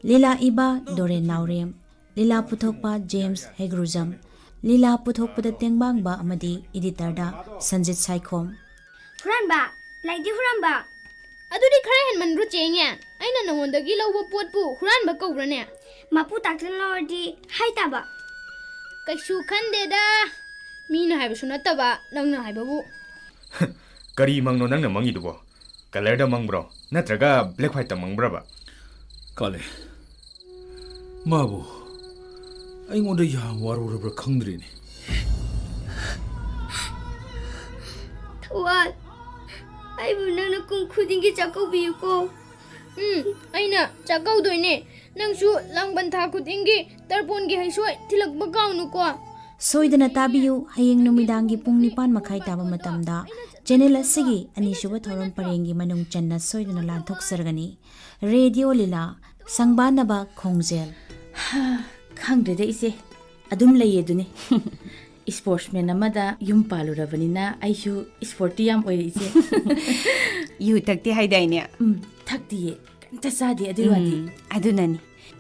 ꯂꯤꯂꯥ ꯏꯕ ꯗꯣꯔꯦꯟ ꯅꯥꯎꯔꯦꯝ, ꯂꯤꯂꯥ ꯄꯨꯊꯣꯛꯄ ꯖꯦꯝꯁ ꯍꯦꯒ꯭ꯔꯨꯖꯝ, ꯂꯤꯂꯥ ꯄꯨꯊꯣꯛꯄꯗ ꯇꯦꯡꯕꯥꯡꯕ ꯑꯃꯗꯤ ꯏꯗꯤꯇꯔꯗ ꯁꯟꯖꯤꯠ ꯁꯥꯏꯈꯣꯝ꯫ ꯍꯨꯔꯥꯟꯕ, ꯂꯥꯏꯗꯤ ꯍꯨꯔꯥꯟꯕ꯫ ꯑꯗꯨꯗꯤ ꯈꯔ ꯍꯦꯟꯃꯟꯗ꯭ꯔꯣ, ꯆꯦꯉꯦ? ꯑꯩꯅ ꯅꯉꯣꯟꯗꯒꯤ ꯂꯧꯕ ꯄꯣꯠꯄꯨ ꯍꯨꯔꯥꯟꯕ ꯀꯧꯕ꯭ꯔꯅꯦ? ꯃꯄꯨ ꯇꯥꯛꯇꯅ ꯂꯧꯔꯗꯤ ꯍꯥꯏ ꯇꯥꯕ꯫ ꯀꯩꯁꯨ ꯈꯟꯗꯦꯗ꯫ ꯃꯤꯅ ꯍꯥꯏꯕꯁꯨ ꯅꯠꯇꯕ, ꯅꯪꯅ ꯍꯥꯏꯕꯕꯨ꯫ ꯀꯔꯤ ꯃꯪꯅꯣ ꯅꯪꯅ ꯃꯪꯉꯤꯗꯨꯕꯣ? ꯀꯂꯔꯗ ꯃꯪꯕ꯭ꯔꯣ? ꯅꯠꯇ꯭ꯔꯒ ꯕ꯭ꯂꯦꯛ ꯍ꯭ꯋꯥꯏꯠꯇ ꯃꯪꯕ꯭ꯔꯕ? ꯀꯥꯂꯦ, ꯃꯥꯕꯨ ꯑꯩꯉꯣꯟꯗ ꯌꯥꯝ ꯋꯥꯔꯧꯔꯕ꯭ꯔꯥ ꯈꯪꯗ꯭ꯔꯦꯅꯦ꯫ ꯊꯧꯕꯥꯜ, ꯑꯩꯕꯨ ꯅꯪꯅ ꯀꯨꯝ ꯈꯨꯗꯤꯡꯒꯤ ꯆꯥꯛꯀꯧꯕꯤꯌꯨꯀꯣ꯫ ꯎꯝ, ꯑꯩꯅ ꯆꯥꯛꯀꯧꯗꯣꯏꯅꯦ꯫ ꯅꯪꯁꯨ ꯂꯥꯡꯕꯟ ꯊꯥ ꯈꯨꯗꯤꯡꯒꯤ ꯇꯔꯄꯣꯟꯒꯤ ꯍꯩꯁꯣꯏ ꯊꯤꯜꯂꯛꯄ ꯀꯥꯎꯅꯨꯀꯣ꯫ ꯁꯣꯏꯗꯅ ꯇꯥꯕꯤꯌꯨ, ꯍꯌꯦꯡ ꯅꯨꯃꯤꯗꯥꯡꯒꯤ ꯄꯨꯡ ꯅꯤꯄꯥꯟ ꯃꯈꯥꯏ ꯇꯥꯕ ꯃꯇꯝꯗ ꯆꯦꯅꯦꯜ ꯑꯁꯤꯒꯤ ꯑꯅꯤꯁꯨꯕ ꯊꯧꯔꯝ ꯄꯔꯦꯡꯒꯤ ꯃꯅꯨꯡ ꯆꯟꯅ ꯁꯣꯏꯗꯅ ꯂꯥꯟꯊꯣꯛꯆꯔꯒꯅꯤ꯫ ꯔꯦꯗꯤꯑꯣ ꯂꯤꯂꯥ, ꯁꯪꯕꯥꯟꯅꯕ ꯈꯣꯡꯖꯦꯜ꯫ ꯍꯥ, ꯈꯪꯗ꯭ꯔꯦꯗ ꯏꯆꯦ, ꯑꯗꯨꯝ ꯂꯩꯌꯦ ꯑꯗꯨꯅꯤ꯫ ꯏꯁꯄꯣꯔꯠꯁꯃꯦꯟ ꯑꯃꯗ ꯌꯨꯝ ꯄꯥꯜꯂꯨꯔꯕꯅꯤꯅ ꯑꯩꯁꯨ ꯏꯁꯄꯣꯔꯠꯇꯤ ꯌꯥꯝ ꯑꯣꯏꯔꯦ ꯏꯆꯦ꯫ ꯌꯨ ꯊꯛꯇꯦ ꯍꯥꯏꯗꯥꯏꯅꯦ? ꯎꯝ, ꯊꯛꯇꯤꯌꯦ, ꯀꯩꯝꯇ ꯆꯥꯗꯦ ꯑꯗꯨꯏ ꯋꯥꯗꯤ꯫ ꯎꯝ, ꯑꯗꯨꯅꯅꯤ꯫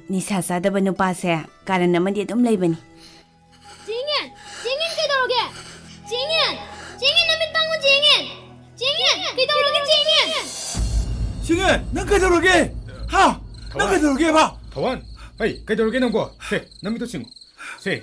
ꯅꯤꯁꯥ ꯆꯥꯗꯕ ꯅꯨꯄꯥꯁꯦ ꯀꯥꯔꯟ ꯑꯃꯗꯤ ꯑꯗꯨꯝ ꯂꯩꯕꯅꯤ꯫ ꯆꯦꯉꯦꯟ! ꯆꯦꯉꯦꯟ ꯀꯩꯗꯧꯔꯒꯦ? ꯆꯦꯉꯦꯟ! ꯆꯦꯉꯦꯟ ꯅꯃꯤꯠ ꯄꯥꯡꯉꯨ ꯆꯦꯉꯦꯟ! ꯆꯦꯉꯦꯟ! ꯀꯩꯗꯧꯔꯒꯦ ꯆꯦꯉꯦꯟ? ꯁꯤꯡꯉꯦ, ꯅꯪ ꯀꯩꯗꯧꯔꯒꯦ? ꯍꯥ? ꯅꯪ ꯊꯋꯥꯟ! ꯀꯩꯗꯧꯔꯒꯦꯕ? ꯊꯋꯥꯟ! ꯍꯩ, ꯀꯩꯗꯧꯔꯒꯦ ꯅꯪꯕꯣ? ꯁꯦ, ꯅꯃꯤꯠꯇꯣ ꯁꯤꯡꯉꯨ꯫ ꯁꯦ꯫